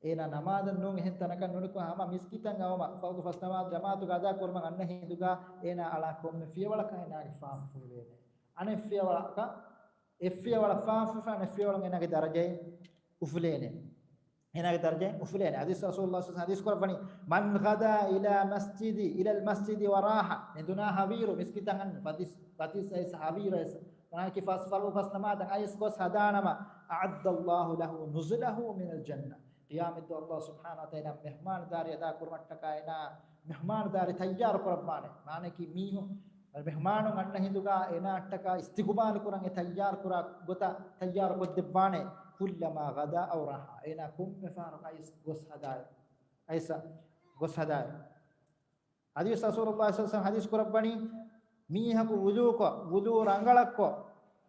އޭނާ ނަމާދަށް ނޫން އެހެން ތަނަކަށް ނުނިކުމެ ހަމަ މިސްކިތަށް އައުމަށް ފަރުޟު ފަސް ނަމާދު ޖަމާޢަތުގަ އަދާ ކުރުމަށް އަންނަ ހިނދުގަ އޭނާ އަޅާ ކޮންމެ ފިޔަވަޅަކަށް އޭނާގެ ފާފަ ފުރިވޭނެ. އަނެއް ފިޔަވަޅަކަށް، އެއް ފިޔަވަޅަށް ފާފަ އަނެއް ފިޔަވަޅުން އޭނާގެ ދަރަޖައެއް އުފުލޭނެ. އޭނާގެ ދަރަޖައެއް އުފުލޭނެ. ޙަދީޘް ރަސޫލުﷲ ޞައްލަﷲު ޢަލައިހި ވަސައްލަމަ ޙަދީޘް ކުރައްވަނީ، من غدا إلى مسجد، إلى المسجد وراح. އެދުނާ ހަވީރު މިސްކިތަށް އަންނަ ފަތިސް، ފަތިސް އައިސް ހަވީރު އައިސް. ވަނާކި ފަސް ފަރު ފަސް ނަމާދަށް އައިސް ގޮސް ހަދާނަމަ، أعد الله له نزله من الجنة. ޤިޔާމަތްދުވަހު ﷲ ސުބްޙާނަހޫ ވަތަޢާލާ މެހްމާންދާރީ އަދާ ކުރުމަށްޓަކާ އޭނާ މެހްމާންދާރީ ތައްޔާރު ކުރައްވާނެ. މާނައަކީ މީހުން، މެހްމާނުން އަންނަ ހިނދުގަ އޭނާއަށްޓަކާ އިސްތިޤުބާލު ކުރަން އެ ތައްޔާރު ކުރާ ގޮތަށް ތައްޔާރު ކޮށްދެއްވާނެ. كلما غدا أو راح. އޭނާ ކޮންމެ ފަހަރަކު އައިސް ގޮސް ހަދާއިރު، އައިސް ގޮސް ހަދާއިރު. ޙަދީޘް ރަސޫލުﷲ ޞައްލަﷲު ޢަލައިހި ވަސައްލަމަ ޙަދީޘް ކުރައްވަނީ، މީހަކު ވުޟޫކޮށް، ވުޟޫ ރަނގަޅަށްކޮށް،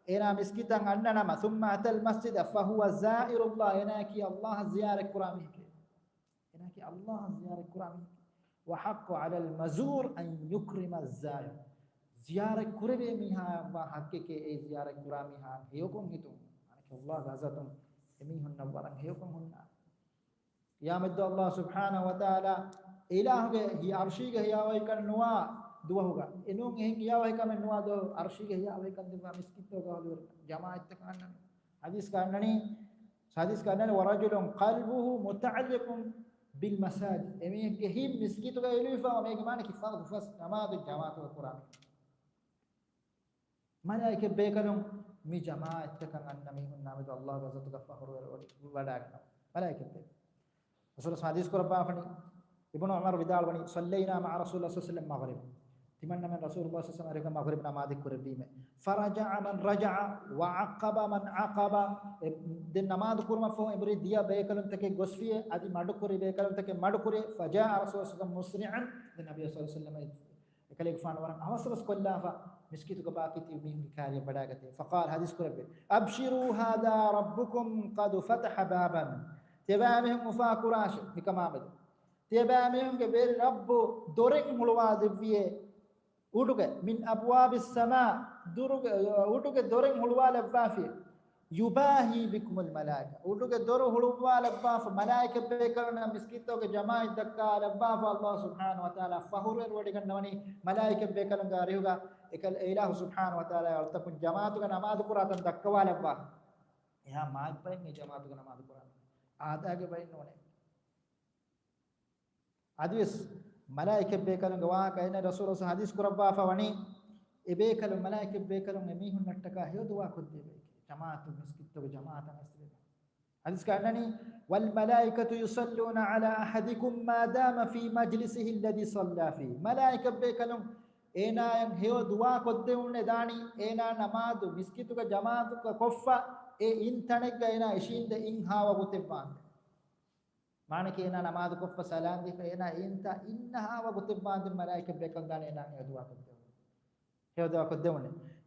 އޭނާ މިސްކިތަށް އަންނަ ނަމަ، ثم أتى المسجد فهو زائر الله، އޭނާއަކީ ﷲ އަށް ޒިޔާރަތް ކުރާ މީހެކޭ. އޭނާއަކީ ﷲ އަށް ޒިޔާރަތް ކުރާ މީހެކޭ. وحق على المزور أن يكرم الزائر. ޒިޔާރަތް ކުރެވޭ މީހާއަށްވާ ޙައްޤެކޭ އެ ޒިޔާރަތް ކުރާ މީހާ ހެޔޮކޮށް ހިތުން. އަނެކެ ﷲގެ ޙަޟްރަތުން އެމީހުންނަށް ވަރަށް ހެޔޮކަން ހުންނާނެ. ޤިޔާމަތްދުވަހު ﷲ ސުބްޙާނަހޫ ވަތަޢާލާ އެ އިލާހުގެ ހި-، ޢަރްޝީގެ ހިޔާވަހިކަން ނުވާ ދުވަހުގަ، އެނޫން އެހެން ހިޔާވަހިކަމެއް ނުވާ ދުވަހު ޢަރްޝީގެ ހިޔާވަހިކަން ދެއްވާ މިސްކިތްތަކުގަ ޙަޟޫރު ޖަމާޢަތްތަކަށް އަންނަނީ. ޙަދީޘްގަ އަންނަނީ، ޙަދީޘްގަ އަންނަނީ، ورجل قلبه متعلق بالمساجد. އެމީހެއްގެ ހިތް މިސްކިތުގަ އެޅުވިފައިވާ، މީގެ މާނައަކީ ފަރުޟު ފަސް ނަމާދު ޖަމާޢަތުގަ ކުރާ މީހެއް. މަލާއިކަތް ބޭކަލުން މި ޖަމާޢަތްތަކަށް އަންނަ މީހުންނާ މެދު ﷲގެ ޙަޟްރަތުގަ ފަޚުރުވެރި ވަޑައިގަންނަވާ. މަލާއިކަތް ބޭކަލުން. ރަސޫލު ޙަދީޘް ކުރައްވާފަނީ، އިބްނު ޢުމަރު ވިދާޅުވަނީ، صلينا مع رسول الله صلى الله عليه وسلم المغرب. ތިމަންނަމެން ރަސޫލުﷲ ޞައްލަﷲު ޢަލައިހި ވަސައްލަމަ އެކުގަ މަޣްރިބް ނަމާދެއް ކުރެއްވީމޭ. فرجع من رجع وعقب من عقب. އެ، ދެން ނަމާދު ކުރުމަށްފަހު އެނބުރި ދިޔަ ބޭކަލުންތަކެއް ގޮސްފިޔޭ، އަދި މަޑުކުރި ބޭކަލުންތަކެއް މަޑުކުރި. فجاء رسول الله صلى الله عليه وسلم مسرعا. ދެން ނަބީ ޞައްލަﷲު ޢަލައިހި ވަސައްލަމަ އެކަލޭގެފާނު ވަރަށް އަވަސްއަވަސް ކޮށްލާފަ މިސްކިތުގަ ބާކީ ތިބި މީހުންގެ ކާރިއަށް ވަޑައިގަތޭ. فقال، ޙަދީޘް ކުރެއްވި، أبشروا هذا ربكم قد فتح بابا. ތިޔަބައިމީހުން އުފާކުރާށޭ، މިކަމާމެދު. ތިޔަބައިމީހުންގެ ވެރި ރައްބު ދޮރެއް ހުޅުވާލެއްވިޔޭ. އުޑުގެ، من أبواب السماء، ދުރުގެ، އުޑުގެ ދޮރެއް ހުޅުވާލައްވާފި. يباهي بكم الملائكة. އުޑުގެ ދޮރު ހުޅުވާލައްވާފަ، މަލާއިކަތް ބޭކަލުންނަށް މިސްކިތްތަކުގެ ޖަމާޢަތް ދައްކާލައްވާފަ، ﷲ ސުބްޙާނަހޫ ވަތަޢާލާ ފަޚުރުވެރިވެޑިގަންނަވަނީ މަލާއިކަތް ބޭކަލުންގެ އަރިހުގަ އެކަލް-، އެ އިލާހު ސުބްޙާނަހޫ ވަތަޢާލާ އަޅުތަކުން ޖަމާޢަތުގަ ނަމާދު ކުރާ ތަން ދައްކަވާލައްވާ. އެހާ މާތް ބައެއް އެ ޖަމާޢަތުގަ ނަމާދު ކުރާނެ. އާދައިގެ ބައެއް ނޫނޭ. އަދިވެސް މަލާއިކަތް ބޭކަލުންގެ ވާހަކަ އެންމެ ރަސޫލު ޙަދީޘް ކުރައްވާފަ ވަނީ، އެ ބޭކަލުން، މަލާއިކަތް ބޭކަލުން އެ މީހުންނަށްޓަކާ ހެޔޮ ދުޢާ ކޮށްދޭ ބައެކޭ. ޖަމާޢަތު މިސްކިތްތަކު ޖަމާޢަތަށް އައިސް ބޭކަލުން. ޙަދީޘްގަ އަންނަނީ، والملائكة يصلون على أحدكم ما دام في مجلسه الذي صلى فيه. މަލާއިކަތް ބޭކަލުން އޭނާއަށް ހެޔޮ ދުޢާ ކޮށްދެވުން ދާނީ، އޭނާ ނަމާދު މިސްކިތުގަ ޖަމާޢަތުގަ ކޮށްފަ އެ އިން ތަނެއްގަ އޭނާ އިށީނދެ އިން ހާވަ ގޮތެއްވާންދެން. މާނައަކީ އޭނާ ނަމާދު ކޮށްފަ ސަލާން ދީފަ އޭނާ އިންތަ އިން ހާވަ ގޮތެއްވާންދެން މަލާއިކަތް ބޭކަލުން ދާނެ އޭނާ ހެޔޮ ދުޢާ ކޮށްދެވުން. ހެޔޮ ދުޢާ ކޮށްދެވުން.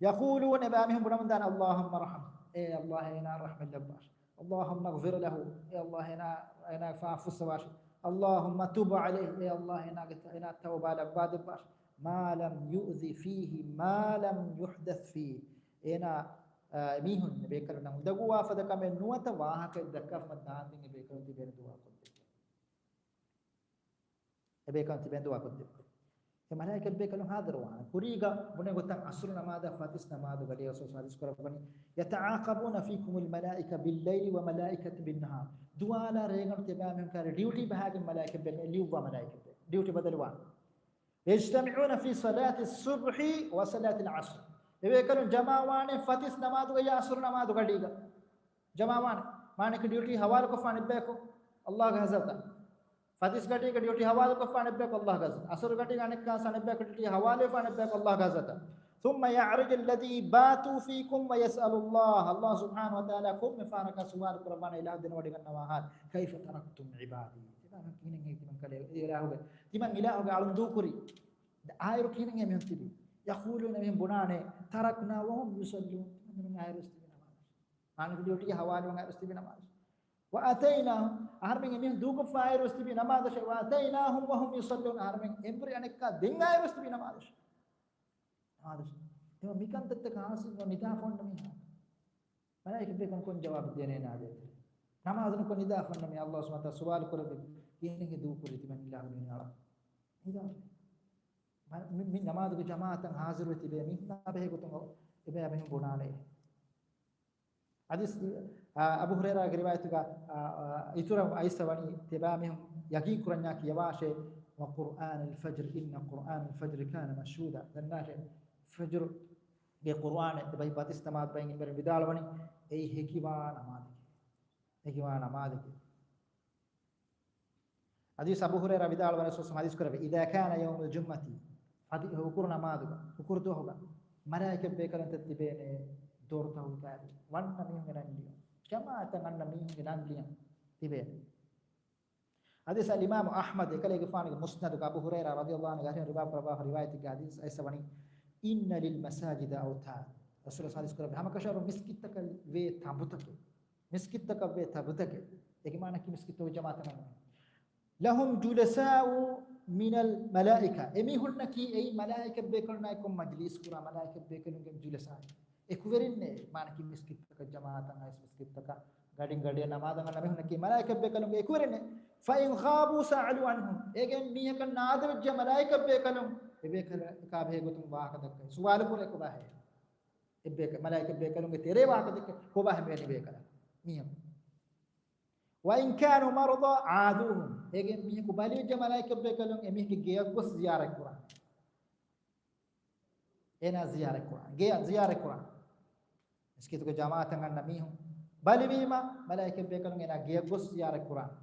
يقولون، އެބައިމީހުން ބުނަމުން ދާނެ، اللهم ارحمه. އޭ ﷲ އޭނާ ރަޙްމަތް ލައްވާށި. اللهم اغفر له. އޭ ﷲ އޭނާ، އޭނާ ފާފަ ފުއްސަވާށި. اللهم تب عليه. އޭ ﷲ އޭނާގެ، އޭނާ ތައުބާ ލައްވާ ދެއްވާށި. ما لم يؤذ فيه ما لم يحدث فيه. އޭނާ، އާ، މީހުން ބޭކަލުންނަށް އުނދަގޫވާ ފަދަ ކަމެއް ނުވަތަ ވާހަކައެއް ދައްކާފަ ދާންދެން އެ ބޭކަލުން ތިބޭނެ ދުޢާ ކޮށްދެއްވޭ. އެ ބޭކަލުން ތިބޭނެ ދުޢާ ކޮށްދެއްވޭ. އެ މަލާއިކަތްބޭކަލުން ހާޒިރުވާނެ. ކުރީގަ ބުނެ ގޮތަށް އަސުރު ނަމާދާ ފަތިސް ނަމާދުގަ ލިޔަސް ޙަދީޘް ކުރައްވަނީ، "يتعاقبون فيكم الملائكة بالليل وملائكة بالنهار." ދުވާލާ ރޭގަނޑު ތިބާމީހުން ކާރި ޑިއުޓީ ބަހާގެން މަލާއިކަތްބޭކަލުން ލިޔުއްވާ މަލާއިކަތްބޭ ޑިއުޓީ ބަދަލުވާނެ. "يجتمعون في صلاة الصبح وصلاة العصر." އެބޭކަލުން ޖަމާވާނެ ފަތިސް ނަމާދުގައި އަސުރު ނަމާދުގަޑީގަ. ޖަމާވާނެ. މާނައަކީ ޑިއުޓީ ހަވާލުކޮށްފާނެ އެއްބަޔަކު ﷲގެ ޙަޟްރަތަށް. ފަތިސް ގަޑީގަ ޑިއުޓީ ހަވާލުކޮށްފާނެ އެއްބަޔަކު ﷲގެ ޙަޟްރަތަށް. އަސުރު ގަޑީގަ އަނެއްކާވެސް އަނެއްބަޔަކު ޑިއުޓީ ހަވާލުވެފާނެ އެއްބަޔަކު ﷲގެ ޙަޟްރަތަށް. ثم يعرج الذي باتوا فيكم ويسأل الله. ﷲ ސުބްޙާނަހޫ ވަތަޢާލާ ކޮންމެ ފަހަރަކާ ސުވާލު ކުރައްވާނެ އިލާހު ދެނެވޮޑިގަންނަވާ ހާލު. "كيف تركتم عبادي؟" ތިމަން ކިހިނެއް ތިމަން ކަލޭ އިލާހުގެ، ތިމަން އިލާހުގެ އަޅުން ދޫކުރީ؟ އާއިރު ކިހިނެއް މިހެން ތިބީ؟ يقولون، އެމީހުން ބުނާނެ، "تركناهم وهم يصلون." ތިމަން އާއިރު ތިބީ ނަމާދު. މާނައަކީ ޑިއުޓީ ހަވާލުވެ އައިސް ތިބި ނަމާދު. وأتيناهم، އަހަރުމެން އެމީހުން ދޫކޮށްފަ އައިސް ތިބި ނަމާދަށެ. وأتيناهم وهم يصلون، އަހަރުމެން އެނބުރި އަނެއްކާ ދެން އައިސް ތިބި ނަމާދަށެ. ނަމާދަށެ. އެމަ މިކަންތައްތަކަށް ހާސިލް ނުވާ ނިދާފަ އޮންނަ މީހާ. މަލާއިކަތްބޭކަލުން ކޮން ޖަވާބެއް ދޭނެ އޭނާ ދޭތެރޭ؟ ނަމާދު ނުކޮށް ނިދާފަ އޮންނަ މީހާ ﷲ ސުބްޙާނަހޫ ވަތަޢާލާ ސުވާލު ކުރެއްވި ކިހިނެއް ދޫކުރީ ތިމަން އިލާހު މިހެން އަޅަ؟ ނިދާފަ. މި، މި، މި ނަމާދުގެ ޖަމާޢަތަށް ހާޒިރުވެ ތިބޭ މީހުންނާ ބެހޭ ގޮތުން އެބަޔާ މީހުން ބުނާނެ. ޙަދީޘް، އާ، އަބޫ ހުރައިރާގެ ރިވާޔަތުގަ، އާ، އާ، އިތުރަށް އައިސް ވަނީ ތިބާމީހުން ޔަޤީން ކުރަންޏާ ކިޔަވާށޭ، "وقرآن الفجر إن قرآن الفجر كان مشهودا." ދަންނާށޭ، ފަޖުރުގެ ޤުރުއާނެއް ދެބައި ފަތިސް ނަމާދު ބައިން އިންވެރިން ވިދާޅުވަނީ، އެއީ ހެކިވާ ނަމާދެކޭ. ހެކިވާ ނަމާދެކޭ. ޙަދީޘް އަބޫ ހުރައިރާ ވިދާޅުވަނީ ރަސޫލު ޙަދީޘް ކުރެއްވި، "إذا كان يوم الجمعة" ހަދި ހުކުރު ނަމާދުގަ، ހުކުރު ދުވަހުގަ، މަލާއިކަތްބޭކަލުންތައް ތިބޭނެ ދޮރުތަކުގެ ކާރި ވަންނަ މީހުންގެ ނަން ލިޔުން. ޖަމާޢަތަށް އަންނަ މީހުންގެ ނަން ލިޔަން ތިބޭނެ. ޙަދީޘް އަލްއިމާމު އަޙްމަދު އެކަލޭގެފާނުގެ މުސްނަދުގަ އަބޫ ހުރައިރާ ރަޟިޔަﷲ ޢަންހު އަށް ރިވާ ކުރައްވާފަ ރިވާޔަތެއްގަ ޙަދީޘް އައިސް ވަނީ، "إن للمساجد أوتادا." ރަސޫލު ޙަދީޘް ކުރެއްވި، ހަމަކަށަވަރުން މިސްކިތްތަކަށް ވޭ ތަނބުތަކެއް. މިސްކިތްތަކަށް ވޭ ތަނބުތަކެއް. އޭގެ މާނައަކީ މިސްކިތްތަކުގެ ޖަމާޢަތަށް އަންނަ މީހުން. "لهم جلساء من الملائكة." އެމީހުންނަކީ އެއީ މަލާއިކަތްބޭކަލުންނާއި ކޮށް މަޖިލީސް ކުރާ މަލާއިކަތްބޭކަލުންގެ ޖުލަސާއެއް. އެކުވެރިންނޭ މާނައަކީ މިސްކިތްތަކަށް ޖަމާޢަތަށް އައިސް މިސްކިތްތަކަށް ގަޑިން ގަޑިއަށް ނަމާދަށް އަންނަ މީހުންނަކީ މަލާއިކަތްބޭކަލުންގެ އެކުވެރިންނޭ. "فإن غابوا سألوا عنهم." އޭގެން މީހަކަށް ނާދެވިއްޖެ މަލާއިކަތްބޭކަލުން އެބޭކަލަކާ ބެހޭ ގޮތުން ވާހަކަ ދައްކައި ސުވާލު ކުރޭ ކޮބާހޭ؟ އެއްބޭކަ-، މަލާއިކަތްބޭކަލުންގެ ތެރޭ ވާހަކަ ދެއްކޭ ކޮބާހޭ މިވެނި ބޭކަލަކަށް މީހަކު. "وإن كانوا مرضى عادوهم." އޭގެން މީހަކު ބަލިވެއްޖެ މަލާއިކަތްބޭކަލުން އެމީހެއްގެ ގެޔަށް ގޮސް ޒިޔާރަތް ކުރާނެ. އޭނާ ޒިޔާރަތް ކުރާނެ. ގެޔަށް ޒިޔާރަތް ކުރާނެ. މިސްކިތުގެ ޖަމާޢަތަށް އަންނަ މީހުން ބަލިވީމަ، މަލާއިކަތްބޭކަލުން އޭނާ ގެޔަށް ގޮސް ޒިޔާރަތް ކުރާނެ.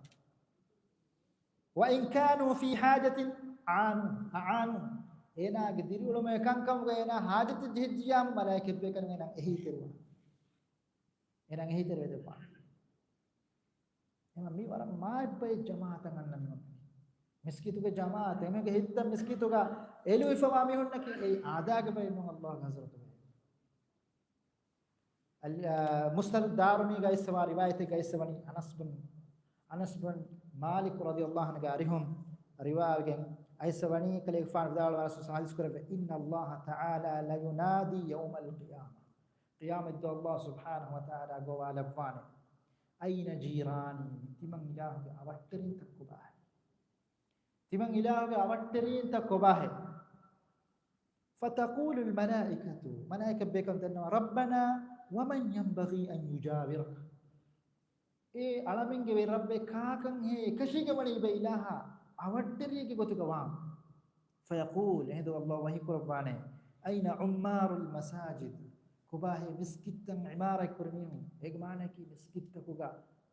"وإن كانوا في حاجة أعانوا، أعانوهم." އޭނާގެ ދިރިއުޅުމުގެ ކަންކަމުގަ އޭނާ ހާޖަތަށް ޖެހިއްޖިޔާމު، މަލާއިކަތްބޭކަލުން އޭނާ އެހީތެރިވާނެ. އޭނާ އެހީތެރިވެދެއްވާނެ. އެމަ މީ ވަރަށް މާތް ބައެއް ޖަމާޢަތަށް އަންނަ މީހުން. މިސްކިތުގެ ޖަމާޢަތެއް، އެމީހުންގެ ހިތްތައް މިސްކިތުގަ އެލުވިފަވާ މީހުންނަކީ އެއީ އާދާގެ ބައެއް ނޫން، ﷲގެ ޙަޟްރަތުގައި. އަލް-، އާ، މުސްނަދު ދާރިމީގައި އައިސްވާ ރިވާޔަތެއްގައި އައިސްވަނީ އަނަސް ބިން، އަނަސް ބިން މާލިކު ރަޟިޔަﷲ ޢަންހުގެ އަރިހުން ރިވާވެގެން އައިސްވަނީ، ކަލޭގެފާނު ވިދާޅުވާ ރަސޫލު ޙަދީޘް ކުރެއްވި، "إن الله تعالى لينادي يوم القيامة." ޤިޔާމަތްދުވަހު ﷲ ސުބްޙާނަހޫ ވަތަޢާލާ ގޮވާލައްވާނެ، "أين جيراني؟" ތިމަން އިލާހުގެ އަވަށްޓެރިންތައް ކޮބާހޭ؟ ތިމަން އިލާހުގެ އަވަށްޓެރިންތައް ކޮބާހޭ؟ فتقول الملائكة، މަލާއިކަތްބޭކަލުން ދަންނަވާ، "ربنا ومن ينبغي أن يجاورك؟" އޭ އަޅަމެންގެ ވެރި ރައްބޭ، ކާކަންހޭ އެކަށީގެންވަނީ އިބަ އިލާހާ އަވަށްޓެރިއެއްގެ ގޮތުގަ ވާން؟ فيقول، އެހިނދު ﷲ ވަޙީ ކުރައްވާނެ، "أين عمار المساجد؟" ކޮބާހޭ މިސްކިތްތައް ޢިމާރާތް ކުރި މީހުން؟ އޭގެ މާނައަކީ މިސްކިތްތަކުގަ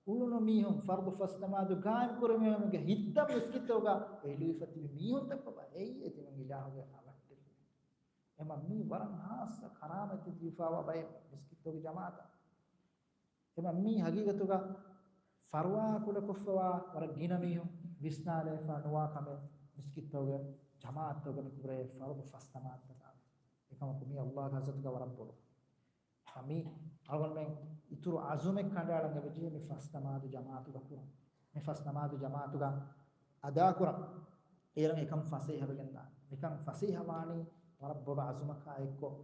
އުޅުނު މީހުން، ފަރުޟު ފަސް ނަމާދު ގާއިމް ކުރި މީހުންގެ ހިތްތައް މިސްކިތްތަކުގަ އެލުވިފަ ތިބި މީހުންތައް ކޮބާ؟ އެއީ އެތިމަން އިލާހުގެ އަވަށްޓެރި. އެމަ މީ ވަރަށް ހާއްސަ ކަރާމަތެއް ދީފާވާ ބައެއް މިސްކިތްތަކުގެ ޖަމާޢަތަށް. އެމަ މީ ހަގީގަތުގަ ފަރުވާ ކުޑަކޮށްފަވާ ވަރަށް ގިނަ މީހުން ވިސްނާލައިފަ ނުވާ ކަމެއް މިސްކިތްތަކުގެ ޖަމާޢަތްތަކުގަ މި ކުރޭ ފަރުޟު ފަސް ނަމާދުތަކާ. އެކަމަކު މީ ﷲގެ ޙަޟްރަތުގަ ވަރަށް ބޮޑު. މި އަޅުގަނޑުމެން އިތުރު ޢަޒުމެއް ކަނޑައަޅަން އެބަޖެހޭ މި ފަސް ނަމާދު ޖަމާޢަތުގަ ކުރަން. މި ފަސް ނަމާދު ޖަމާޢަތުގަ އަދާކުރަން. އޭރުން އެކަން ފަސޭހަވެގެންދާނެ. މިކަން ފަސޭހަވާނީ ވަރަށް ބޮޑު ޢަޒުމަކާ އެއްކޮށް،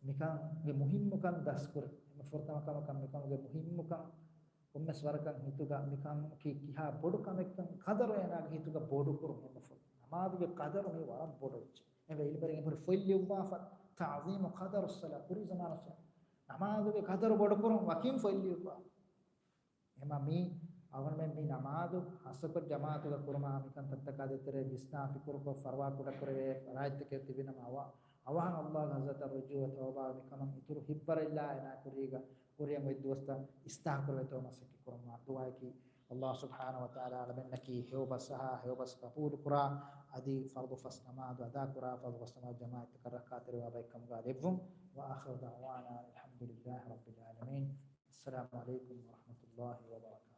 މިކަންގެ މުހިންމުކަން ދަސްކުރި. އެންމެ ފުރަތަމަ ކަމަކަށް މިކަމުގެ މުހިންމުކަން ކޮންމެސް ވަރަކަށް ހިތުގަ މިކަން ކި-، ކިހާ ބޮޑު ކަމެއްކަން ޤަދަރު އޭނާގެ ހިތުގަ ބޮޑުކުރުން. އެންމެ ފުރަތަމަ ނަމާދުގެ ޤަދަރު މީ ވަރަށް ބޮޑު އެއްޗެއް. އެބަ އިލްބަރިން އެބަހުރި ފޮތްލިޔުއްވާފަ، تعظيم قدر الصلاة، ކުރީ ޒަމާނު ސަ-، ނަމާދުގެ ޤަދަރު ބޮޑުކުރުން ވަކިން ފޮތްލިޔުއްވާ. އެމަ މީ އަވަންމެން މި ނަމާދު ހާއްސަކޮށް ޖަމާޢަތުގަ ކުރުމާ މިކަންތައްތަކާ ދޭތެރޭ ވިސްނާ ފިކުރުކޮށް ފަރުވާ ކުޑަކުރެވޭ ފަރާތްތަކެއް ތިބިނަމަ އަވަ-، އަވަހަށް ﷲ ގެ ޙަޟްރަތަށް ރުޖޫޢަ ތައުބާ މިކަމަށް އިތުރު ހިއްވަރެއްލާ އޭނާ ކުރީގަ ކުރިޔަށް އޮތް ދުވަސްތައް އިސްލާޙް ކުރެވޭތޯ މަސައްކަތް ކުރަންވާ ދުޢާއަކީ. ﷲ ސުބްޙާނަހޫ ވަތަޢާލާ އަޅަމެންނަކީ ހެޔޮބަސް އަހާ، ހެޔޮބަސް ޤަބޫލުކުރާ، އަދި ފަރުޟު ފަސް ނަމާދު އަދާކުރާ، ފަރުޟު ފަސް ނަމާދު ޖަމާޢަތްތަކަށް ރައްކާތެރިވާ ބައެއްކަމުގަ ލެއްވުން. وآخر دعوانا أن الحمد لله رب العالمين. السلام عليكم ورحمة الله وبركاته.